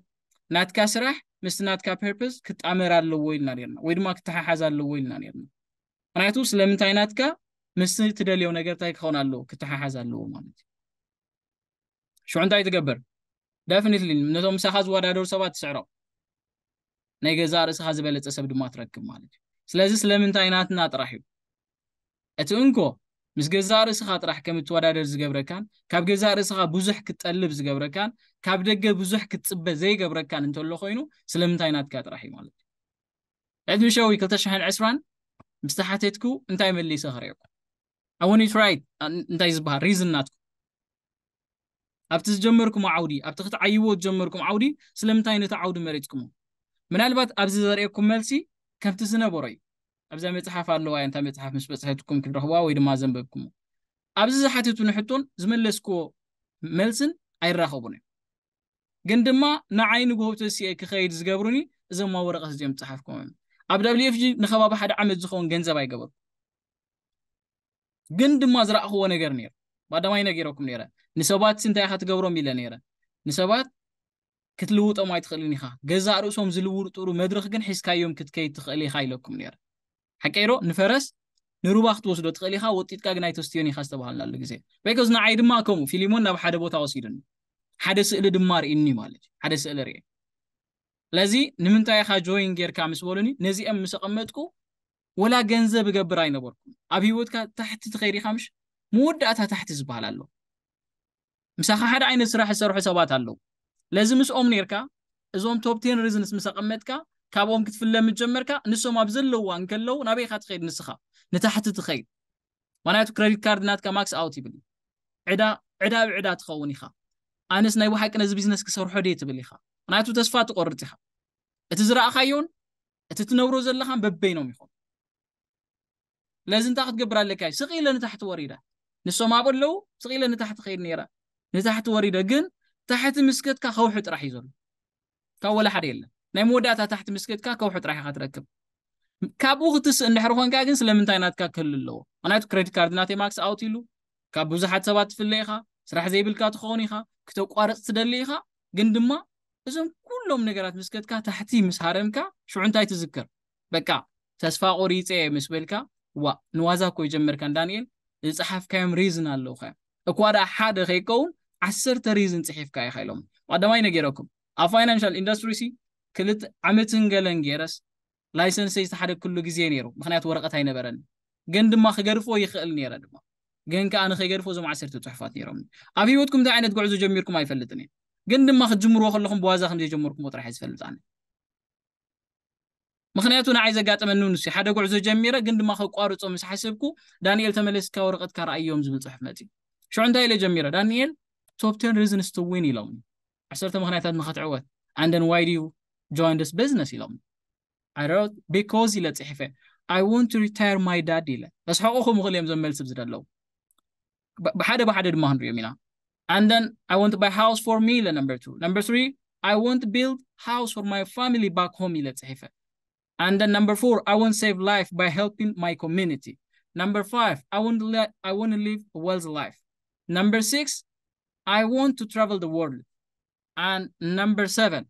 ናትካ ስራሕ ምስቲ ናትካ ፐርፐስ ክጣመር ኣለዎ ኢልና ነርና፣ ወይ ድማ ክተሓሓዝ ኣለዎ ኢልና ነርና። ምክንያቱ ስለምንታይ ናትካ ምስቲ ትደልዮ ነገር እንታይ ክኸውን ኣለዎ? ክተሓሓዝ ኣለዎ ማለት እዩ። ሽዑ እንታይ ትገብር? ደፍኒትሊ ነቶም ምሳኻ ዝወዳደሩ ሰባት ትስዕሮም። ናይ ገዛእ ርእስኻ ዝበለጸ ሰብ ድማ ትረክብ ማለት እዩ። ስለዚ ስለምንታይ ናትና ጥራሕ እዩ። እቲ እንኮ ምስ ገዛእ ርእስኻ ጥራሕ ከም እትወዳደር ዝገብረካን ካብ ገዛእ ርስኻ ብዙሕ ክትጠልብ ዝገብረካን ካብ ደገ ብዙሕ ክትጽበ ዘይገብረካን እንተሎ ኮይኑ ስለምንታይ ናትካ ጥራሕ እዩ ማለት እዩ። ዕድሚ ሸዊ ክልተ ሽሕን ዕስራን ምስ ተሓተትኩ እንታይ መሊሰ ክርእየኩም? ኣወኒ ትራይት እንታይ ዝበሃል ሪዝን ናትኩም ኣብቲ ዝጀመርኩም ዓውዲ ኣብቲ ክትዓይዎ ዝጀመርኩም ዓውዲ ስለምንታይ ነቲ ዓውዲ መሪፅኩሞ? ምናልባት ኣብዚ ዘርእየኩም መልሲ ከምቲ ዝነበሮ እዩ። ኣብዛ መፅሓፍ ኣለዋ እያ፣ እንታ መፅሓፍ ምስ በፅሐትኩም ክትረኽብዋ ወይ ድማ ዘንበብኩሞ ኣብዚ ዝሓተቱኒ ሕቶን ዝመለስክዎ መልስን ኣይራኸቡን እዮም። ግን ድማ ንዓይ ንግሆ ተሲኤ ክኸይድ ዝገብሩኒ እዞም ኣብ ወረቐት እዚኦም ዝፀሓፍኩም እዮም። ኣብ ደብሊው ኤፍ ጂ ንከባቢ ሓደ ዓመት ዝኸውን ገንዘብ ኣይገበርኩ ግን ድማ ዝረእኽዎ ነገር ነይሩ። ባዳማይ ነጊረኩም ነይረ። ንሰባት እንታይ ኢኻ ትገብሮም ኢለ ነይረ። ንሰባት ክትልውጦም ኣይትኽእልን ኢኻ። ገዛእ ርእሶም ዝልውጥሩ መድረኽ ግን ሒዝካዮም ክትከይድ ትኽእል ኢኻ ኢለኩም ነይረ። ሓቀይሮ ንፈረስ ንሩባ ክትወስዶ ትኽእል ኢኻ፣ ወጢጥካ ግን ኣይተስትዮን ኢኻ ዝተባሃልናሉ ግዜ። ቤኮዝ ንዓይ ድማ ከምኡ ፊሊሞን ናብ ሓደ ቦታ ወሲዱኒ። ሓደ ስእሊ ድማ ርእኒ ማለት እዩ። ሓደ ስእሊ ርእየ። ስለዚ ንምንታይ ኢኻ ጆይን ጌርካ ምስ በሉኒ ነዚኦም ምስ ኣቐመጥኩ ወላ ገንዘብ እገብር ኣይነበርኩም። ኣብ ህይወትካ ታሕቲ ትኸይድ ኢኻ ምሽ መወዳእታ ታሕቲ ዝበሃል ኣሎ። ምሳኻ ሓደ ዓይነት ስራሕ ዝሰርሑ ሰባት ኣለዉ። ለዚ ምስኦም ኔርካ እዞም ቶፕ ቴን ሪዝንስ ምስ ኣቐመጥካ ካብኦም ክትፍለ ምስ ጀመርካ ንሶም ኣብ ዘለዋ እንከለዉ ናበይ ኢኻ ትኸይድ ንስኻ ንታሕቲ ትኸይድ። ምክንያቱ ክሬዲት ካርድ ናትካ ማክስ ኣውት ይብል። ዕዳ ዕዳ ብዕዳ ትኸውን ኢኻ። ኣነስ ናይ ብሓቂ ነዚ ቢዝነስ ክሰርሖ ድየ ትብል ኢኻ። ምክንያቱ ተስፋ ትቆርጽ ኢኻ። እቲ ዝረኣኻዮን እቲ ትነብሮ ዘለኻን በበይኖም ይኾኑ። ለዚ እንታይ ክትገብር ኣለካ እዩ? ስቕ ኢለ ንታሕቲ ወሪደ። ንሶም ኣብኡ ኣለዉ፣ ስቕ ኢለ ንታሕቲ ከይድ ነይረ። ንታሕቲ ወሪደ ግን ታሕቲ ምስከትካ ከውሒ ጥራሕ እዩ ዘሎ። ካብ ወላ ሓደ የለን። ናይ መወዳእታ ታሕቲ ምስከትካ ከውሒ ጥራሕ ኢኻ ትረክብ። ካብኡ ክትስእ እንድሕር ኮንካ ግን ስለምንታይ ናትካ ክህሉ ኣለዎ? ምክንያቱ ክሬዲት ካርድ ናተይ ማክስ ኣውት ኢሉ ካብ ብዙሓት ሰባት ትፍለ ኢኻ፣ ስራሕ ዘይብልካ ትኸውን ኢኻ፣ ክተቋርጽ ትደሊ ኢኻ። ግን ድማ እዞም ኩሎም ነገራት ምስከትካ ታሕቲ ምስ ሃረምካ ሽዑ እንታይ ትዝክር? በቃ ተስፋ ቆሪጸ ምስ በልካ ዋ ንዋዛ እኮ ይጀመርካ ዳንኤል ዝጸሓፍካዮም ሪዝን ኣለውካ እኳ ደኣ ሓደ ከይከውን ዓሰርተ ሪዝን ጽሒፍካ ኢኻ ኢሎም ቀዳማይ ነጊረኩም ኣብ ፋይናንሻል ኢንዱስትሪ ሲ ክልተ ዓመትን ገለን ገይረስ ላይሰንሰይ ዝተሓደግኩሉ ግዜ ነይሩ ምክንያቱ ወረቐት ኣይነበረን ግን ድማ ክገድፎ ይኽእል ነይረ ድማ ግን ከኣ ንኸይገድፎ እዞም ዓሰርተ ጽሑፋት ነይሮም ኣብ ህይወትኩም እንታይ ዓይነት ጉዕዞ ጀሚርኩም ኣይፈልጥን እየ ግን ድማ ክትጅምርዎ ከለኹም ብዋዛ ከም ዘይጀመርኩምዎ ጥራሕ እየ ዝፈልጥ ኣነ ምኽንያቱ ንዓይ ዘጋጠመኒ ንሱ ሓደ ጉዕዞ ጀሚረ ግን ድማ ከቋርጾ ምስ ሓሰብኩ ዳንኤል ተመለስካ ወረቐትካ ረኣዮም ዝብል ጽሑፍ መጺ ሽዑ እንታይ ኢለ ጀሚረ ዳንኤል top ten reasons to win ኢሎም ዓሰርተ ምኽንያታት ንኸትዕወት and then why do you join this business ኢሎም I wrote because ኢለ ጽሒፈ I want to retire my dad ኢለ ተስሐቑኹም ይኽእል እዮም ዘመልስብ ዝደለዉ ብሓደ ብሓደ ድማ ክንሪኦም ኢና and then I want to buy house for me ኢለ number two number three I want to build house for my family back home ኢለ ጽሒፈ and then number four I want to save life by helping my community number five I want to, le- I want to live a wealthy life number six I want to travel the world and number seven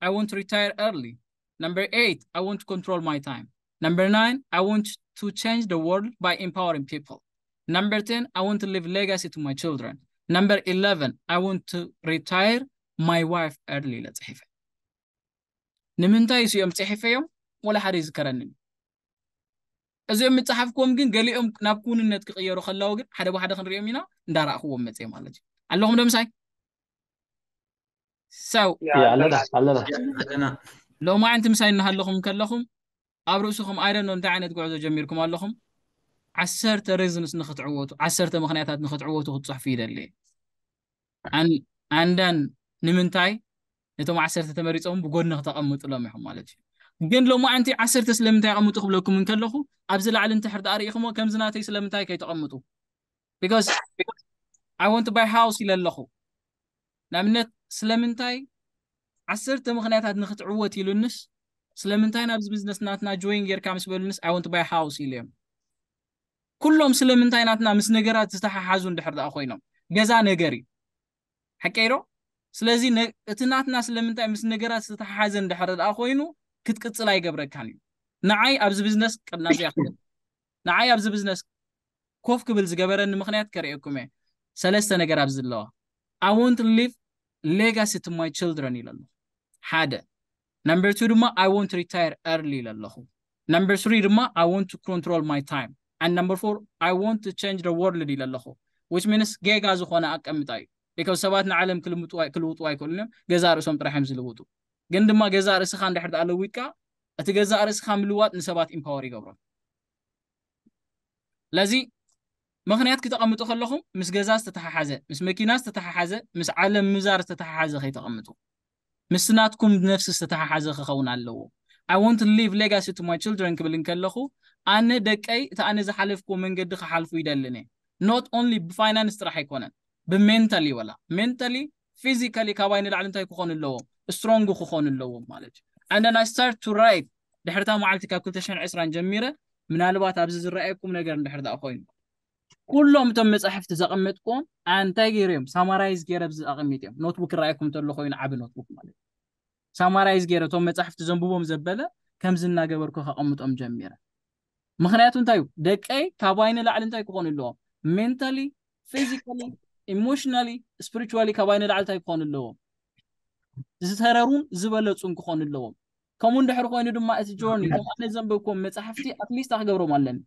I want to retire early. Number eight, I want to control my time. Number nine, I want to change the world by empowering people. Number ten, I want to leave legacy to my children. Number eleven, I want to retire my wife early. Let's have ንምንታይ እዚኦም ጽሒፈዮም ወላ ሓደ ይዝከረኒ እዚኦም ምጽሓፍኩም ግን ገሊኦም ናብ ኩንነት ክቕየሩ ከለዉ ግን ሓደ ብሓደ ክንሪኦም ኢና እንዳረእኽዎም መጽእ ማለት እዩ ኣለኹም ዶ ምሳይ ሰው ኣለና ኣለና ኣለና ሎማዓንቲ ምሳይ እናሃለኹም ከለኹም ኣብ ርእስኹም ኣይደኖ እንታይ ዓይነት ጉዕዞ ጀሚርኩም ኣለኹም ዓሰርተ ሬዝንስ ንክትዕወቱ ዓሰርተ ምኽንያታት ንክትዕወቱ ክትፅሕፉ ይደሊ ኣንዳን ንምንታይ ነቶም ዓሰርተ ተመሪፆም ብጎድኒ ክተቐምጥሎም ኢኹም ማለት እዩ ግን ሎማዓንቲ ዓሰርተ ስለምንታይ ኣቐምጡ ክብለኩም እንከለኹ ኣብዚ ላዕሊ እንተሕር ዳኣ ርኢኹሞ ከምዚ ናተይ ስለምንታይ ከይተቐምጡ because I want to buy house ኢለ ኣለኹ ንኣብነት ስለምንታይ ዓሰርተ ምኽንያታት ንክትዕወት ኢሉንስ ስለምንታይ ናብዚ ቢዝነስ ናትና ጆይን ጌርካ ምስ በሉንስ I want to buy house ኢለ እዮም ኩሎም ስለምንታይ ናትና ምስ ነገራት ዝተሓሓዙ እንድሕር ደኣ ኮይኖም ገዛ ነገር እዩ ሓቀይ ዶ ስለዚ እቲ ናትና ስለምንታይ ምስ ነገራት ዝተሓሓዘ እንድሕር ደኣ ኮይኑ ክትቅፅል ኣይገብረካን እዩ ንዓይ ኣብዚ ቢዝነስ ቅድና እዚኣ ክብል ንዓይ ኣብዚ ቢዝነስ ኮፍ ክብል ዝገበረኒ ምኽንያት ከርእየኩም እየ ሰለስተ ነገር ኣብዚ ዘለዋ I want to leave legacy to my children ኢለ ኣለኹ ሓደ Number two ድማ I want to retire early ኢለ ኣለኹ። Number three ድማ I want to control my time and number four I want to change the world ኢለ ኣለኹ። Which means ጌጋ ዝኾነ ኣቀምጣ እዩ። Because ሰባት ንዓለም ክልውጡ ኣይክእሉን እዮም፣ ገዛ ርእሶም ጥራሕ እዮም ዝልውጡ። ግን ድማ ገዛ ርእስኻ እንድሕር ደኣ ለዊጥካ፣ እቲ ገዛ ርእስኻ ምልዋጥ ንሰባት ኢምፓወር ይገብሮም። ለዚ ምኽንያት ክተቐምጡ ከለኹም ምስ ገዛ ዝተተሓሓዘ፣ ምስ መኪና ዝተተሓሓዘ፣ ምስ ዓለም ምዛር ዝተተሓሓዘ ከይተቐምጡ። ምስ ናትኩም ነፍሲ ዝተተሓሓዘ ክኸውን ኣለዎ። I want to leave legacy to my children ክብል እንከለኹ፣ ኣነ ደቀይ እቲ ኣነ ዝሓለፍኩዎ መንገዲ ክሓልፉ ይደልን እየ። Not only ብፋይናንስ ጥራሕ ኣይኮነን፣ ብሜንታሊ ወላ ሜንታሊ፣ ፊዚካሊ ካባይ ንላዕሊ እንታይ ክኾኑ ኣለዎም? ስትሮንግ ክኾኑ ኣለዎም ማለት እዩ። And then I start to write ድሕርታ መዓልቲ ካብ ክልተ ሽሕን ዕስራን ጀሚረ፣ ምናልባት ኣብዚ ዝረኣየኩም ነገር እንድሕር ደኣ ኮይኑ፣ ኩሎም እቶም መጻሕፍቲ ዘቐመጥኩዎም እንታይ ገይረ እዮም ሳማራይዝ ገይረ ኣብዚ ኣቐሚጥ እዮም። ኖትቡክ ይረኣየኩም እንተሎ ኮይኑ ዓቢ ኖትቡክ ማለት እዩ። ሳማራይዝ ገይረ እቶም መጻሕፍቲ ዘንብቦም ዘበለ ከምዚ እናገበርኩ ከቐምጦም ጀሚረ። ምኽንያቱ እንታይ እዩ? ደቀይ ካባይ ንላዕሊ እንታይ ክኾኑ ኣለዎም? ሜንታሊ፣ ፊዚካሊ፣ ኢሞሽናሊ፣ ስፒሪቹዋሊ ካባይ ንላዕሊ እንታይ ክኾኑ ኣለዎም? ዝተረሩን ዝበለጹን ክኾኑ ኣለዎም። ከምኡ እንድሕር ኮይኑ ድማ እቲ ጆርኒ እቶም ኣነ ዘንበብኩም መጻሕፍቲ ኣትሊስት ክገብሮም ኣለኒ።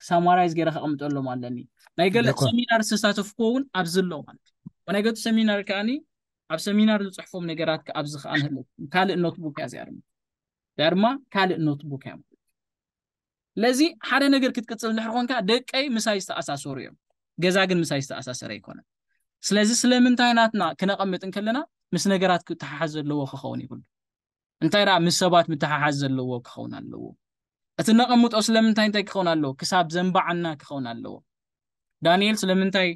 ሳማራይዝ ገይረ ከቐምጠሎም ኣለኒ። ናይ ገለ ሰሚናር ዝተሳተፍኩ እውን ኣብዚ ኣሎ ማለት እዩ። ናይ ገቱ ሰሚናር ከኣኒ ኣብ ሰሚናር ዝጽሕፎም ነገራት ከኣ ኣብዚ ከኣ ንህሉ ካልእ ኖትቡክ እያ እዚኣ ድማ። እዚኣ ድማ ካልእ ኖትቡክ እያ ማለት እዩ። ለዚ ሓደ ነገር ክትቅጽል እንድሕር ኮንካ ደቀይ ምሳይ ዝተኣሳሰሩ እዮም። ገዛ ግን ምሳይ ዝተኣሳሰረ ኣይኮነን። ስለዚ ስለምንታይ ናትና ክነቐምጥ እንከለና ምስ ነገራት ክተሓሓዝ ዘለዎ ክኸውን ይብሉ። እንታይ ደኣ ምስ ሰባት ምትሓሓዝ ዘለዎ ክኸውን ኣለዎ። እቲ ነቐምጦ ስለምንታይ እንታይ ክኸውን ኣለዎ? ክሳብ ዘንባዓና ክኸውን ኣለዎ። ዳንኤል ስለምንታይ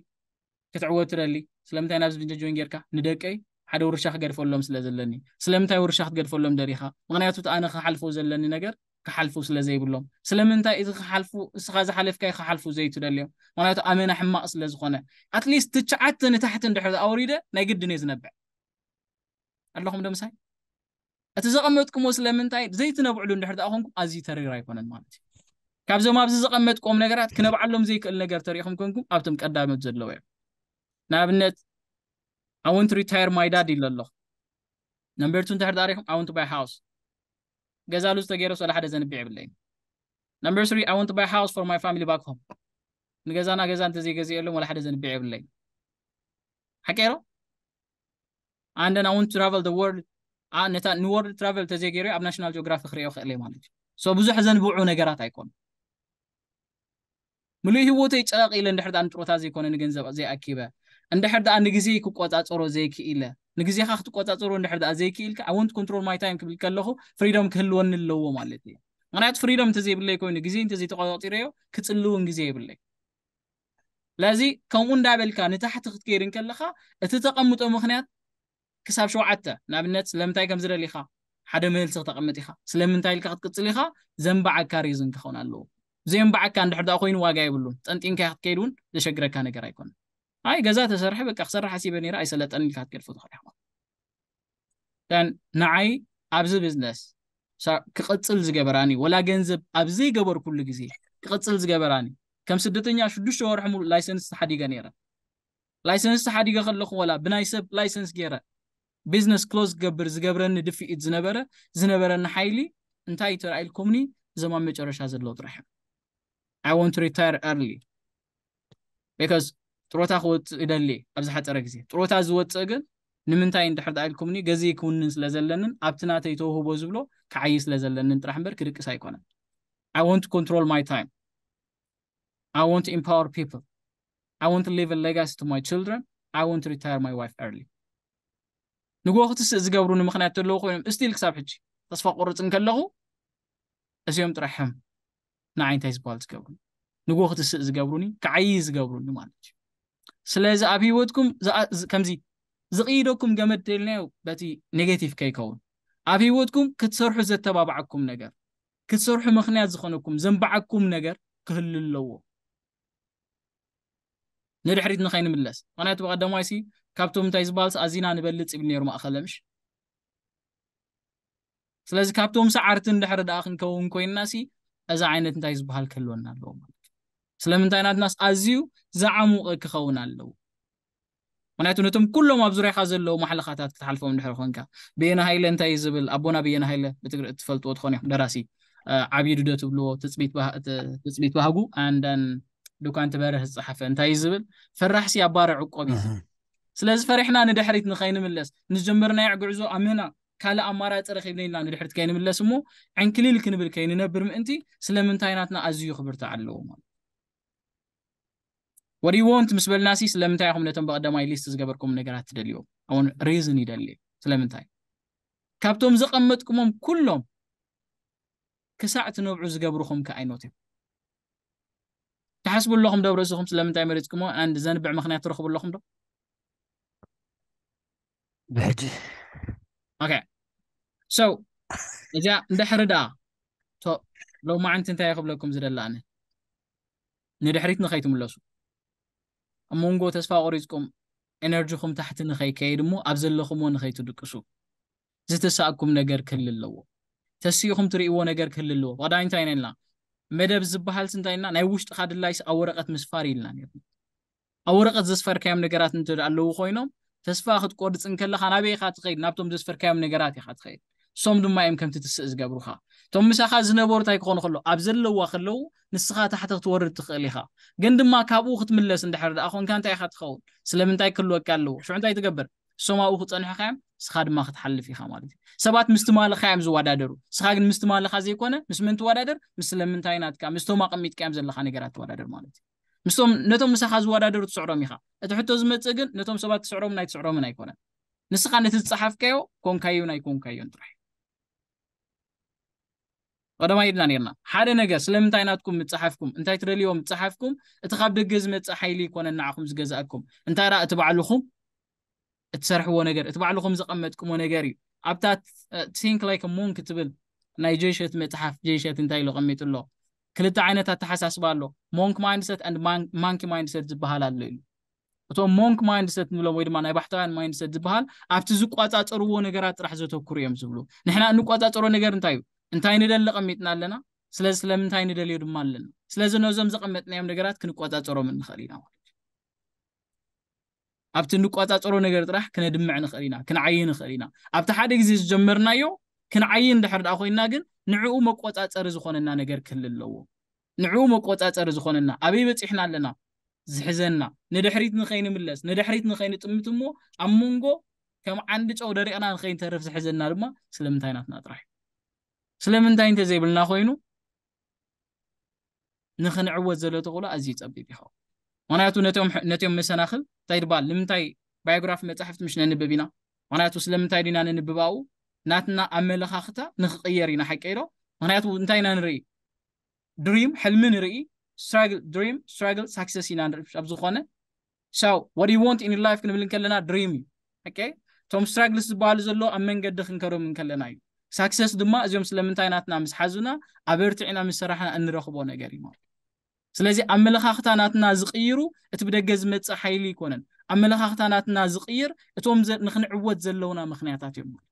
ክትዕወት ትደሊ? ስለምንታይ ናብዚ ቪድዮ ጆይን ጌርካ? ንደቀይ ሓደ ውርሻ ክገድፈሎም ስለ ዘለኒ። ስለምንታይ ውርሻ ክትገድፈሎም ደሊኻ? ምኽንያቱ እቲ ኣነ ክሓልፎ ዘለኒ ነገር ክሓልፉ ስለ ዘይብሎም። ስለምንታይ እቲ ክሓልፉ፣ እስኻ ዝሓለፍካይ ክሓልፉ ዘይትደልዮም? ምኽንያቱ ኣመና ሕማቕ ስለ ዝኾነ። ኣትሊስት ትሽዓተ ንታሕቲ እንድሕር ኣውሪደ ናይ ግድን እየ ዝነብዕ። ኣለኹም ዶ ምሳይ? እቲ ዘቐመጥኩሞ ስለምንታይ ዘይትነብዕሉ እንድሕር ደኣ ኮንኩም ኣዝዩ ተሪር ኣይኮነን ማለት እዩ። ካብዞም ኣብዚ ዘቐመጥኩዎም ነገራት ክነብዓሎም ዘይክእል ነገር ተሪእኹም ኮንኩም ኣብቶም ቀዳሞት ዘለዉ እዮም። ንኣብነት I want to retire my dad ኢለ ኣለኹ። ነምበር ቱ እንድሕር ደኣ ሪእኹም I want to buy house። ገዛሉ ዝተገይረስ ወላ ሓደ ዘንብዕ የብለይን። ነምበር ስሪ I want to buy house for my family back home። ንገዛና ገዛ እንተዘይገዚኤሎም ወላ ሓደ ዘንብዕ የብለይን። ሓቀይሮ? And then I want to travel the world። ነታ ንወርልድ ትራቨል ተዘይገይሩ ኣብ ናሽናል ጂኦግራፊ ክሪኦ ክእል ማለት እዩ። ሶ ብዙሕ ዘንብዑ ነገራት ኣይኮኑ። ምሉእ ህይወተይ ጨቕ ኢለ እንድሕር ደኣ ንጥሮታ ዘይኮነ ንገንዘብ ዘይኣኪበ፣ እንድሕር ደኣ ንግዜ ክቆጻጸሮ ዘይክኢለ፣ ንግዜኻ ክትቆጻጸሮ እንድሕር ደኣ ዘይክኢልካ I want to control my time ክብል ከለኹ ፍሪዶም ክህልወኒ ኣለዎ ማለት እዩ። ምክንያቱ ፍሪዶም እንተዘይብለይ ኮይኑ ግዜ እንተዘይተቆጻጺረዮ ክጽሊ እውን ግዜ የብለይ። ለዚ ከምኡ እንዳበልካ ንታሕቲ ክትከይድ እንከለኻ እቲ ተቐምጦ ምክንያት ክሳብ ሸውዓተ ንኣብነት ስለምንታይ ከም ዝደሊኻ ሓደ መልሲ ክተቐምጥ ኢኻ። ስለምንታይ ኢልካ ክትቅጽል ኢኻ? ዘንባዓካ ሪዝን ክኸውን ኣለዎ። ዘየንባዓካ እንድሕር ደኣ ኮይኑ ዋጋ የብሉን። ጠንጢንካ ክትከይድ እውን ዘሸግረካ ነገር ኣይኮነን። ኣይ ገዛ ተሰርሐ በቃ ክሰርሕ ሓሲበ ነይረ ኣይሰለጠን ኢልካ ክትገድፎ ትኽእል ኢኻ። ንዓይ ኣብዚ ቢዝነስ ክቐጽል ዝገበራኒ ወላ ገንዘብ ኣብ ዘይገበርኩሉ ግዜ ክቐጽል ዝገበራኒ ከም ስደተኛ ሽዱሽተ ወርሒ ሙሉእ ላይሰንስ ተሓዲገ ነይረ። ላይሰንስ ተሓዲገ ከለኹ ወላ ብናይ ሰብ ላይሰንስ ገይረ ቢዝነስ ክሎዝ ክገብር ዝገብረኒ ድፍኢት ዝነበረ ዝነበረኒ ሓይሊ እንታይ ተራኢልኩምኒ? እዞም ኣብ መጨረሻ ዘለዉ ጥራሕ እዮም። I want to retire early because ጥሮታ ክወፅእ ይደሊ ኣብ ዝሓፀረ ግዜ። ጥሮታ ዝወፅእ ግን ንምንታይ እንድሕር ደኣ ኢልኩምኒ ገዜ ክውንን ስለ ዘለንን ኣብቲ ናተይ ተውህቦ ዝብሎ ክዓይ ስለ ዘለንን ጥራሕ እምበር ክድቅስ ኣይኮነን። I want to control my time. I want to empower people. I want to leave a legacy to my children. I want to retire my wife early. ንጎ ክትስእ ዝገብሩኒ ምክንያት ዘለዉ ኮይኖም እስቲል ክሳብ ሕጂ ተስፋ ቆርፅ እንከለኹ እዚኦም ጥራሕ እዮም ንዓይ እንታይ ዝበሃል ዝገብሩኒ ንጎ ክትስእ ዝገብሩኒ ክዓይ ዝገብሩኒ ማለት እዩ። ስለዚ ኣብ ህይወትኩም ከምዚ ዝቕይደኩም ገመድ ተልናዮ በቲ ኔጌቲቭ ከይከውን ኣብ ህይወትኩም ክትሰርሑ ዘተባብዓኩም ነገር ክትሰርሑ ምክንያት ዝኾነኩም ዘንባዓኩም ነገር ክህሉ ኣለዎ። ንድሕሪት ንኸይንምለስ ምክንያቱ ብቐደማይ ሲ ካብቶም እንታይ ዝበሃል ኣዚና ንበልፅ ይብል ነይሩ ማእኸለ ምሽ። ስለዚ ካብቶም ሰዓርቲ እንድሕር ደኣ ክንከውን ኮይንና ሲ እዚ ዓይነት እንታይ ዝበሃል ክህልወና ኣለዎ ማለት እዩ። ስለምንታይ ናትናስ ኣዝዩ ዝዓሙቐ ክኸውን ኣለዎ። ምክንያቱ ነቶም ኩሎም ኣብ ዙርያኻ ዘለዉ ማሕለኻታት ክትሓልፎም እንድሕር ኮንካ፣ ብየነ ሃይለ እንታይ እዩ ዝብል? ኣቦና ብየነ ሃይለ ብትግር እትፈልጥዎ ትኾኑ እዮም፣ ደራሲ፣ እ፣ ዓብዪ ዱደ ትብልዎ፣ ትጽቢት ባህ-፣ ት-፣ ትጽቢት ባህጉ፣ ኣንዳን ዱካን ትበርህ ዝጸሓፈ እንታይ እዩ ዝብል? "ፈራሕሲ ኣባረ ዕቆብ" እዩ ዝብል። ስለዚ ፈሪሕና ንድሕሪት ንኸይንምለስ፣ ንዝጀመርናዮ ጉዕዞ ኣምህና ካልእ ኣማራጺ ረኺብና ኢልና ንድሕሪት ከይንምለስ እሞ፣ ዕንክሊል ክንብል ከይንነብር ምእንቲ፣ ስለምንታይ ናትና ኣዝዩ ክብርታዕ ኣለዎ ማለት። "What do you want?" ምስ በልናሲ፣ ስለምንታይ ኢኹም ነቶም ብቐዳማይ ሊስት ዝገበርኩም ነገራት ትደልዮም? ኣሁን ሪዝን ይደሊ። ስለምንታይ? ካብቶም ዘቐመጥኩሞም ኩሎም ክሳዕ ትነብዑ ዝገብርኹም ከ ኣይኖት እዮም። ትሓስቡ ኣለኹም ዶ ርእስኹም ስለምንታይ መሪጽኩሞ? ኣንድ ዘንብዕ ምኽንያት ትረኽቡ ኣለኹም ዶ? ብሕጂ። ኦኬ። So፣ እዚኣ እንድሕሪ ደኣ፣ ቶ-፣ ሎማዓንቲ እንታይ ክብለኩም ዝደሊ ኣነ? ንድሕሪት ንኸይትምለሱ። ኣብ መንጎ ተስፋ ቆሪጽኩም፣ ኤነርጂኹም ታሕቲ ንኸይከይድ እሞ፣ ኣብ ዘለኹምዎ ንኸይትድቅሱ። ዝተሳእኩም ነገር ክህሉ ኣለዎ። ተሲእኹም ትርእይዎ ነገር ክህሉ ኣለዎ። ብቐዳማይ እንታይ ኢና ኢልና? መደብ ዝበሃልስ እንታይ ኢልና? ናይ ውሽጥኻ ድላይስ ኣብ ወረቐት ምስፋር ኢልና ነርና። ኣብ ወረቐት ዘስፈርካዮም ነገራት እንተ ደኣ ኣለዉ ኮይኖም፣ ተስፋ ክትቆርጽ እንከለኻ ናበይ ኢኻ ትኸይድ? ናብቶም ዘስፈርካዮም ነገራት ኢኻ ትኸይድ። እሶም ድማ እዮም ከምቲ ትስእ ዝገብሩኻ። እቶም ምሳኻ ዝነበሩ እንታይ ክኾኑ ከለዉ? ኣብ ዘለዋ ከለዉ ንስኻ ታሕቲ ክትወርድ ትኽእል ኢኻ። ግን ድማ ካብኡ ክትምለስ እንድሕር ደኣ ኮንካ እንታይ ኢኻ ትኸውን? ስለምንታይ ክህልወካ ኣለዎ? ሽዑ እንታይ ትገብር? እሶም ኣብኡ ክጸንሑኻ እዮም፣ ንስኻ ድማ ክትሓልፍ ኢኻ ማለት እዩ። ሰባት ምስ ትማልኻ እዮም ዝወዳደሩ። ንስኻ ግን ምስ ትማልኻ ዘይኮነ፣ ምስ መን ትወዳደር? ምስ ስለምንታይ ናትካ፣ ምስቶም ኣቐሚጥካዮም ዘለኻ ነገራት ትወዳደር ማለት እዩ። ምስቶም፣ ነቶም ምሳኻ ዝወዳደሩ ትስዕሮም ኢኻ። እቲ ሕቶ ዝመጽእ ግን ነቶም ሰባት ትስዕሮምን ኣይትስዕሮምን ኣይኮነን። ንስኻ ነቲ ዝጸሓፍካዮ ኮንካዮን ኣይኮንካዮን ጥራሕ እዩ። ቀደማይ ኢልና ነርና። ሓደ ነገር ስለምንታይ ናትኩም ምጻሓፍኩም፣ እንታይ ትደልይዎ ምጻሓፍኩም፣ እቲ ካብ ደገ ዝመጽእ ሓይሊ ይኮነን ንዓኹም ዝገዝኣኩም። እንታይ ደኣ እቲ ባዕልኹም እትሰርሕዎ ነገር፣ እቲ ባዕልኹም ዘቐመጥኩሞ ነገር እዩ። ኣብታ፣ እ፣ Think Like a Monk ትብል ናይ ጄሸት መጽሓፍ፣ ጄሸት እንታይ ኢሉ ኣቐሚጡ ኣሎ? ክልተ ዓይነት ኣተሓሳስባ ኣሎ። ሞንክ ማይንድሰት and ማን-፣ ማንኪ ማይንድሰት ዝበሃል ኣሎ ኢሉ። እቶም ሞንክ ማይንድሰት ንብሎም ወይ ድማ ናይ ባሕታውያን ማይንድሰት ዝበሃል ኣብቲ ዝቋጻጸርዎ ነገራት ጥራሕ ዘተኩሩ እዮም ዝብሉ። ንሕና እንቋጻጸሮ ነገር እንታይ እዩ? እንታይ ንደሊ ቀሚጥና ኣለና። ስለዚ ስለምንታይ ንደልዮ ድማ ኣለና። ስለዚ ነዞም ዘቐመጥናዮም ነገራት ክንቋጻጸሮም ንኽእል ኢና ማለት እዩ። ኣብቲ እንቋጻጸሮ ነገር ጥራሕ ክነድምዕ ንኽእል ኢና፣ ክንዓዪ ንኽእል ኢና። ኣብቲ ሓደ ግዜ ዝጀመርናዮ ክንዓዪ እንድሕር ደኣ ኮይንና ግን ንዕኡ መቆጻጸሪ ዝኾነና ነገር ክህሉ ኣለዎ። ንዕኡ መቆጻጸሪ ዝኾነና፣ ኣበይ በጺሕና ኣለና ዝሕዘና፣ ንድሕሪት ንኸይንምለስ፣ ንድሕሪት ንኸይንጥምት እሞ ኣብ መንጎ ከም ዓንዲ ጨው ደሪቕና ንኸይንተርፍ ዝሕዘና ድማ ስለምንታይ ናትና ጥራሕ እዩ። ስለምንታይ እንተዘይብልና ኮይኑ ንኽንዕወት ዘሎ ተኽእሎ ኣዝዩ ጸቢብ ይኸውን። ምኽንያቱ ነቶም፣ ነቶም መሰናኽል እንታይ ይባል? ንምንታይ ባዮግራፊ መጻሕፍቲ ምሽ ነንብብ ኢና? ምኽንያቱ ስለምንታይ ዲና ነንብብ ኣብኡ? ናትና ኣመለኻኽታ ንኽቕየር ኢና፣ ሓቀይ ዶ? ምኽንያቱ እንታይ ኢና ንርኢ? ድሪም፣ ሕልሚ ንርኢ፣ ስትራግል፣ ድሪም፣ ስትራግል፣ ሳክሰስ ኢና ንርኢ። ኣብ ዝኾነ፣ so what do you want in your life ክንብል እንከለና ድሪም እዩ። ኦኬ? እቶም ስትራግልስ ዝበሃሉ ዘሎ ኣብ መንገዲ ክንከዶም እንከለና እዩ። ሳክሰስ ድማ እዚኦም ስለምንታይ ናትና ምስ ሓዙና፣ ኣበርቲዕና ምስ ሰራሕና እንረኽቦ ነገር እዩ ማለት። ስለዚ ኣመለኻኽታ ናትና ዝቕይሩ እቲ ብደገ ዝመጽእ ሓይሊ ይኮነን። ኣመለኻኽታ ናትና ዝቕይር እቶም ዘ-፣ ንኽንዕወት ዘለውና ምኽንያታት እዮም ማለት።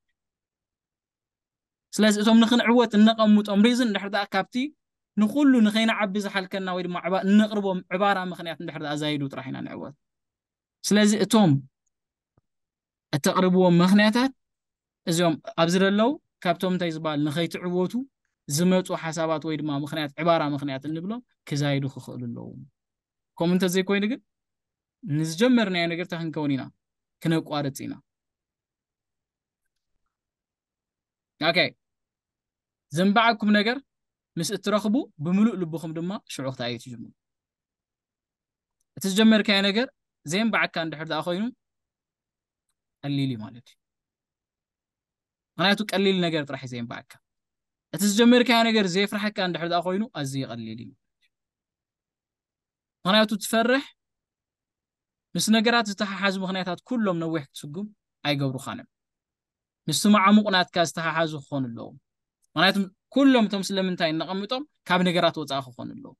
ስለዚ እቶም ንኽንዕወት እነቐምጦም ሪዝን እንድሕር ደኣ ካብቲ ንኹሉ ንኸይንዓቢ ዝሓልከና ወይ ድማ ዕባ-፣ እነቕርቦም ዕባራ ምኽንያት እንድሕር ደኣ ዛይዱ ጥራሕ ኢና ንዕወት። ስለዚ እቶም እተቕርብዎም ምኽንያታት እዚኦም ኣብዚ ዘለዉ ካብቶም እንታይ ዝበሃል ንኸይትዕወቱ ዝመጹ ሓሳባት ወይ ድማ ምኽንያት፣ ዕባራ ምኽንያት እንብሎም ክዛይዱ ክኽእሉ ኣለዎም። ከምኡ እንተዘይኮይኑ ግን ንዝጀመርናዮ ነገር እንታይ ክንከውን ኢና? ክነቋርጽ ኢና። ኦኬ። ዘንባዓኩም ነገር ምስ እትረኽቡ ብምሉእ ልብኹም ድማ ሽዑ ክትኣዩ ትጅምሩ። እቲ ዝጀመርካዮ ነገር ዘየንባዓካ እንድሕር ደኣ ኮይኑ ቀሊል እዩ ማለት እዩ። ምኽንያቱ ቀሊል ነገር ጥራሕ እዩ ዘየንባዓካ። እቲ ዝጀመርካዮ ነገር ዘየፍርሓካ እንድሕር ደኣ ኮይኑ ኣዝዩ ቀሊል እዩ። ምኽንያቱ ትፈርሕ ምስ ነገራት ዝተሓሓዙ ምኽንያታት ኩሎም ነዊሕ ክትስጉም ኣይገብሩኻን እዮም። ምስቲ መዓሙቕ ናትካ ዝተሓሓዙ ክኾኑ ኣለዎም። ምኽንያቱ ኩሎም እቶም ስለምንታይ እነቐምጦም ካብ ነገራት ወፃኢ ክኾኑ ኣለዎም።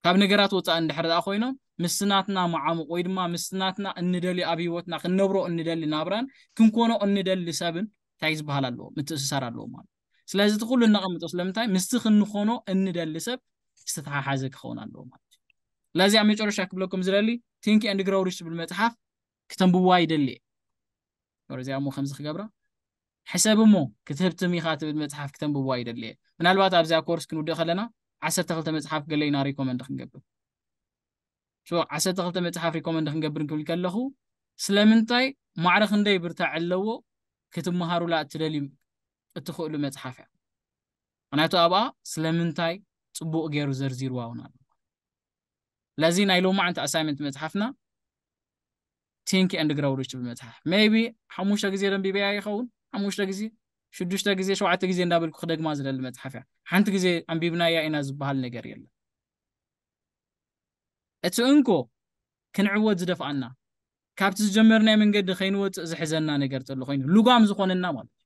ካብ ነገራት ወፃኢ እንድሕር ደኣ ኮይኖም ምስቲ ናትና መዓሙቕ ወይ ድማ ምስቲ ናትና እንደልዮ ኣብ ህይወትና ክንነብሮ እንደሊ ናብራን ክንኮኖ እንደሊ ሰብን እንታይ ዝበሃል ኣለዎ? ምትእስሳር ኣለዎ ማለት። ስለዚ እቲ ኩሉ እነቐምጦ ስለምንታይ ምስቲ ክንኾኖ እንደሊ ሰብ ዝተተሓሓዘ ክኸውን ኣለዎ ማለት እዩ። ስለዚ ኣብ መጨረሻ ክብለኩም ዝደሊ Think and Grow Rich ዝብል መፅሓፍ ክተንብዋ ይደሊ እየ። እዚኣ እሞ ከምዚ ክገብራ ሕሰብ እሞ ክትህብትም ኢኻ ትብል መጽሓፍ ክተንብዋ ይደሊ እየ። ምናልባት ኣብዚኣ ኮርስ ክንውድእ ከለና ዓሰርተ ክልተ መጽሓፍ ገለ ኢና ሪኮመንድ ክንገብር። ሶ ዓሰርተ ክልተ መጽሓፍ ሪኮመንድ ክንገብር እንክብል ከለኹ ስለምንታይ ማዕረ ክንደይ ብርታዕ ኣለዎ ክትመሃሩላ እትደልዩ እትኽእሉ መጽሓፍ እያ። ምክንያቱ ኣብኣ ስለምንታይ ጽቡቕ ገይሩ ዘርዚርዋ እውን ኣሎ። ለዚ ናይ ሎማዓንቲ ኣሳይመንት መጽሓፍና ቲንክ ኤንድ ግሮው ሪች ትብል መጽሓፍ ሜይቢ ሓሙሽተ ግዜ ደንቢበያ ይኸውን። ሓሙሽተ ግዜ፣ ሽዱሽተ ግዜ፣ ሸውዓተ ግዜ እንዳበልኩ ክደግማ ዝደሊ መጽሓፍ እያ። ሓንቲ ግዜ ኣንቢብናያ ኢና ዝበሃል ነገር የለን። እቲ እንኮ ክንዕወት ዝደፍኣና ካብቲ ዝጀመርናዮ መንገዲ ከይንወፅእ ዝሕዘና ነገር ተሎ ኮይኑ ልጓም ዝኾነና ማለት እዩ።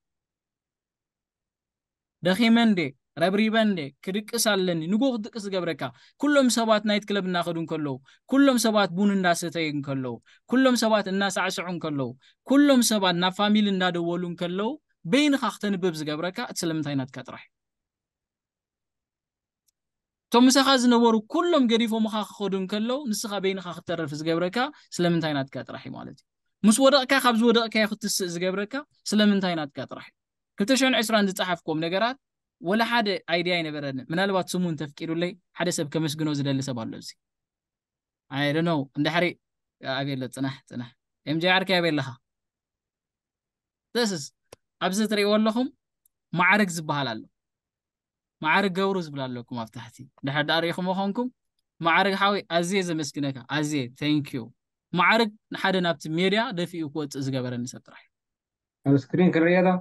ደኺመ እንዴ ረብሪበ እንዴ ክድቅስ ኣለኒ ንጎ ክትድቅስ ዝገብረካ ኩሎም ሰባት ናይት ክለብ እናኸዱ እንከለዉ ኩሎም ሰባት ቡን እንዳሰተዩ እንከለዉ ኩሎም ሰባት እናሳዕስዑ እንከለዉ ኩሎም ሰባት ናብ ፋሚሊ እንዳደወሉ እንከለዉ በይንኻ ክተንብብ ዝገብረካ እቲ ስለምንታይ ናትካ ጥራሕ እዩ። እቶም ምሳኻ ዝነበሩ ኩሎም ገዲፎምኻ ክኸዱ እንከለዉ ንስኻ በይንኻ ክትተርፍ ዝገብረካ ስለምንታይ ናትካ ጥራሕ እዩ ማለት እዩ። ምስ ወደቕካ ካብ ዝወደቕካዮ ክትስእ ዝገብረካ ስለምንታይ ናትካ ጥራሕ እዩ። ክልተ ሽሕን ዕስራን ዝፀሓፍክዎም ነገራት ወላ ሓደ ኣይድያ ኣይነበረኒ። ምናልባት ስሙ እንተፍቂዱለይ ሓደ ሰብ ከመስግኖ ዝደሊ ሰብ ኣሎ እዚ። I don't know እንድሕሪ ኣቤሎ ፅናሕ ፅናሕ ኤምጂ ዓርከይ ኣበይ ኣለኻ? ተስስ ኣብዚ ትሪእዎ ኣለኹም ማዕርግ ዝበሃል ኣሎ። ማዕርግ ገብሩ ዝብል ኣለኩም ኣብ ታሕቲ ድሕር ዳ ሪኢኹም ኾንኩም ማዕርግ ሓወይ ኣዝየ ዘመስግነካ ኣዝየ thank you። ማዕርግ ሓደ ናብቲ ሜድያ ደፊኡ ክወፅእ ዝገበረኒ ሰብ ጥራሕ እዩ። ኣብ ስክሪን ክርእዮ ዶ?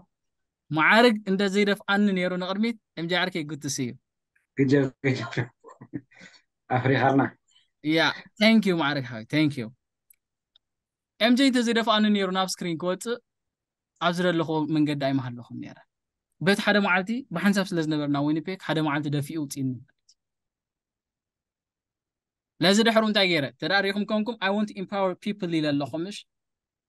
ማዕርግ እንደ ዘይደፍኣኒ ነይሩ ንቕድሚት ኤምጂ ዓርከይ good to see you። ግጀብ ግጀብ ኣፍሪኻልና። ያ thank you ማዕርግ ሓወይ thank you። ኤምጂ እንተዘይደፍኣኒ ነይሩ ናብ ስክሪን ክወፅእ ኣብ ዝደለኹዎ መንገዲ ኣይምሃለኹን ነይረ። በቲ ሓደ መዓልቲ ብሓንሳብ ስለ ዝነበርና ዊኒፔግ ሓደ መዓልቲ ደፊኡ ውፅእኒ ማለት እዩ። ነዚ ድሕሩ እንታይ ገይረ ተዳሪኹም ኮንኩም I want to empower people ኢለ ኣለኹ ምሽ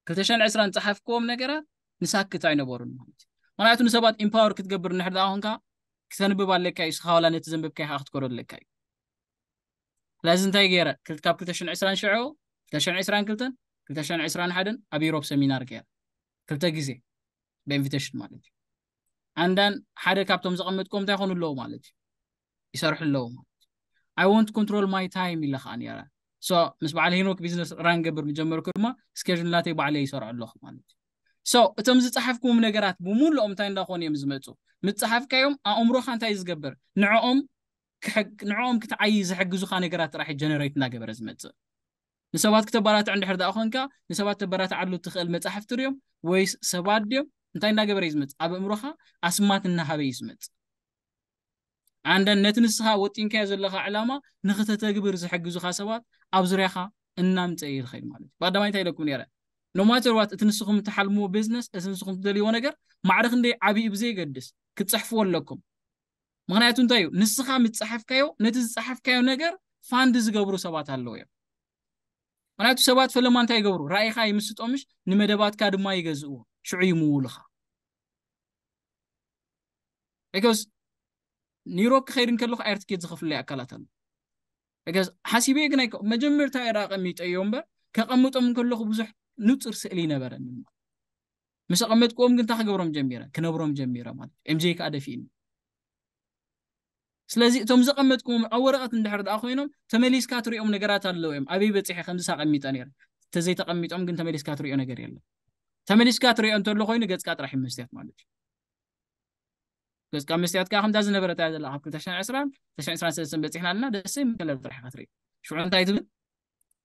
ክልተ ሽሕን ዕስራን ዝፀሓፍክዎም ነገራት ንሳክት ኣይነበሩን ማለት እዩ። ምክንያቱ ንሰባት ኢምፓወር ክትገብር እንድሕር ደኣ ኮንካ ክተንብብ ኣለካ እዩ ስኻ ዋላ ነቲ ዘንበብካይ ከዓ ክትኮዶ ኣለካ እዩ። ስለዚ እንታይ ገይረ ክል- ካብ ክልተ ሽሕን ዕስራን ሽዑ ክልተ ሽሕን ዕስራን ክልተን ክልተ ሽሕን ዕስራን ሓደን ኣብ ዩሮፕ ሰሚናር ገይረ ክልተ ግዜ ብኢንቪቴሽን ማለት እዩ። ኣንዳን ሓደ ካብቶም ዘቐመጥኩም እንታይ ይኾኑ ኣለዉ ማለት እዩ ይሰርሑ ኣለዉ ማለት እዩ። I want control my time ኢለ ከዓ ነይረ። So ምስ በዓል ሄኖክ ቢዝነስ ራን ገብር ምጀመርኩ ድማ ስኬጁል ናተይ ባዕለ ይሰርዖ ኣለኹ ማለት እዩ። So እቶም ዝፀሓፍኩም ነገራት ብሙሉኦም እንታይ እንዳኾኑ እዮም ዝመፁ? ምፅሓፍካዮም ኣእምሮኻ እንታይ ዝገብር ንዕኦም ንዕኦም ክትዓይ ዝሕግዙኻ ነገራት ጥራሕ ጀነሬት እናገበረ ዝመፅእ። ንሰባት ክተባላትዕ እንድሕር ደኣ ኮንካ ንሰባት ተባላትዓሉ ትኽእል መፅሓፍቲ ድዮም ወይስ ሰባት ድዮም እንታይ እናገበረ እዩ ዝመፅእ? ኣብ ኣእምሮኻ ኣስማት እናሃበ እዩ ዝመፅእ። ኣንደን ነቲ ንስኻ ወጢንካዮ ዘለኻ ዕላማ ንኽተተግብር ዝሕግዙኻ ሰባት ኣብ ዙርያኻ እናምፀ እዩ ዝኸይድ ማለት እዩ። ብቀዳማይ እንታይ ኢለኩም ነይረ? ኖማተር ዋት እቲ ንስኹም እትሓልምዎ ቢዝነስ እቲ ንስኹም ትደልይዎ ነገር ማዕረ ክንደይ ዓብዪ ብዘይገድስ ክትፅሕፍዎ ኣለኩም። ምክንያቱ እንታይ እዩ ንስኻ ምፅሓፍካዮ ነቲ ዝፅሓፍካዮ ነገር ፋንድ ዝገብሩ ሰባት ኣለዉ እዮም። ምክንያቱ ሰባት ፈለማ እንታይ ይገብሩ ራእይኻ ይምስጦምሽ ንመደባትካ ድማ ይገዝእዎ ሽዑ ይምውሉኻ። ቢካዝ ኒውዮርክ ክኸይድ እንከለኹ ኣየር ትኬት ዝኸፍለይ ኣካላት ኣሎ። ቢካዝ ሓሲበ ግን ኣይከ- መጀመርታ እየ ደኣ ቀሚጠዮ እምበር ከቐምጦም እንከለኹ ብዙሕ ንፁር ስእሊ ይነበረኒ። ምስ ኣቐመጥክዎም ግን እንታይ ክገብሮም ጀሚረ ክነብሮም ጀሚረ ማለት ኤምጄ ከዓ ደፊእኒ። ስለዚ እቶም ዘቐመጥክዎም ኣብ ወረቐት እንድሕር ደኣ ኮይኖም ተመሊስካ ትሪኦም ነገራት ኣለዉ እዮም። ኣበይ በፂሐ ከምዚ ኣቐሚጠ ነይረ ተዘይተቐሚጦም ግን ተመሊስካ ትሪኦ ነገር የለን። ተመሊስካ ትሪኦ እንተሎ ኮይኑ ገፅካ ጥራሕ እዩ መስትያት ማለት እዩ። ገፅካ መስትያት ከዓ ከምዛ ዝነበረት እያ ዘላ ካብ ክልተ ሽሕን ዕስራን ክልተ ሽሕን ዕስራን ሰለስተን በፂሕና ኣለና ደስ ይብል ከለር ጥራሕ ኢኻ ትርኢ። ሽዑ እንታይ ትብል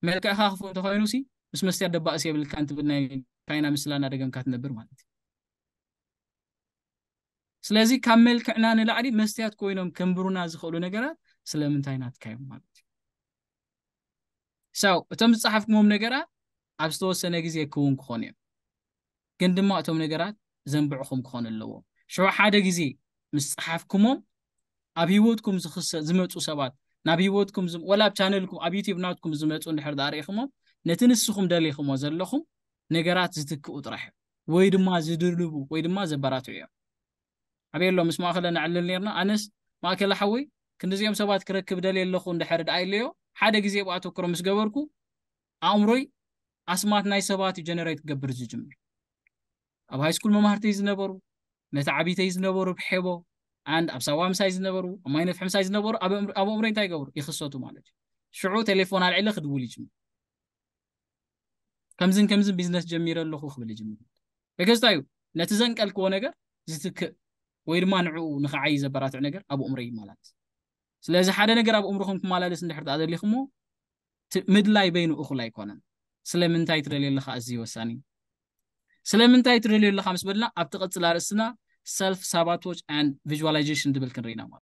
መልክዕኻ ክፉእ እንተኾይኑ ሲ ምስ መስትያት ደባእስ የብልካን ትብል ናይ ቻይና ምስላ እናደገምካ ትነብር ማለት እዩ። ስለዚ ካብ መልክዕና ንላዕሊ መስትያት ኮይኖም ከንብሩና ዝኽእሉ ነገራት ስለምንታይ ናትካ እዮም ማለት እዩ። So እቶም ዝፀሓፍኩሞም ነገራት ኣብ ዝተወሰነ ግዜ ክውን ክኾኑ እዮም፣ ግን ድማ እቶም ነገራት ዘንብዕኹም ክኾኑ ኣለዎም። ሽዑ ሓደ ግዜ ምስ ፀሓፍኩሞም ኣብ ህይወትኩም ዝኽሰ ዝመፁ ሰባት ናብ ህይወትኩም ዝም- ወላ ኣብ ቻነልኩም ኣብ ዩቲብ ናትኩም ዝመፁ እንድሕር ዳኣ ርኢኹሞም ነቲ ንስኹም ደሊኹሞ ዘለኹም ነገራት ዝትክኡ ጥራሕ እዮም፣ ወይ ድማ ዝድልቡ ወይ ድማ ዘበራትዑ እዮም። ኣበይ ኣሎ ምስ ማእከለ ነዕልል ነርና። ኣነስ ማእከለ ሓወይ ክንዲዚኦም ሰባት ክረክብ ደልየ ኣለኹ እንድሕር ደኣ ኢለዮ ሓደ ግዜ ብኣተኩሮ ምስ ገበርኩ ኣእምሮይ ኣስማት ናይ ሰባት እዩ ጀነሬት ክገብር ዝጅምር። ኣብ ሃይ ስኩል መማህርተይ ዝነበሩ፣ መተዓቢተይ ዝነበሩ ብሔቦ፣ ኣንድ ኣብ ሳዋ ምሳይ ዝነበሩ፣ ኣብ ማይ ነፍሒ ምሳይ ዝነበሩ ኣብ ኣእምሮ- ኣብ ኣእምሮይ እንታይ ይገብሩ? ይኽሰቱ ማለት እዩ። ሽዑ ቴሌፎን ኣልዒለ ክድውል ይጅምር። ከምዝን ከምዝን ቢዝነስ ጀሚረ ኣለኹ ክብል ይጅምር። በገዝታ እዩ ነቲ ዘንቀልክዎ ነገር ዝትክእ ወይ ድማ ንዕኡ ንኽዓይ ዘበራትዕ ነገር ኣብ ኣእምሮይ ይመላለስ። ስለዚ ሓደ ነገር ኣብ ኣእምሮኹም ክመላለስ እንድሕር ደኣ ደሊኹሞ፣ እቲ ምድላይ በይኑ እኹል ኣይኮነን። ስለምንታይ ትደልዮ ኣለኻ ኣዝዩ ወሳኒ። ስለምንታይ ትደልዮ ኣለኻ ምስ በልና ኣብቲ ቀጽል ኣርእስትና ሰልፍ ሳባቶጅ and ቪዥዋላይዜሽን ዝብል ክንርኢና ማለት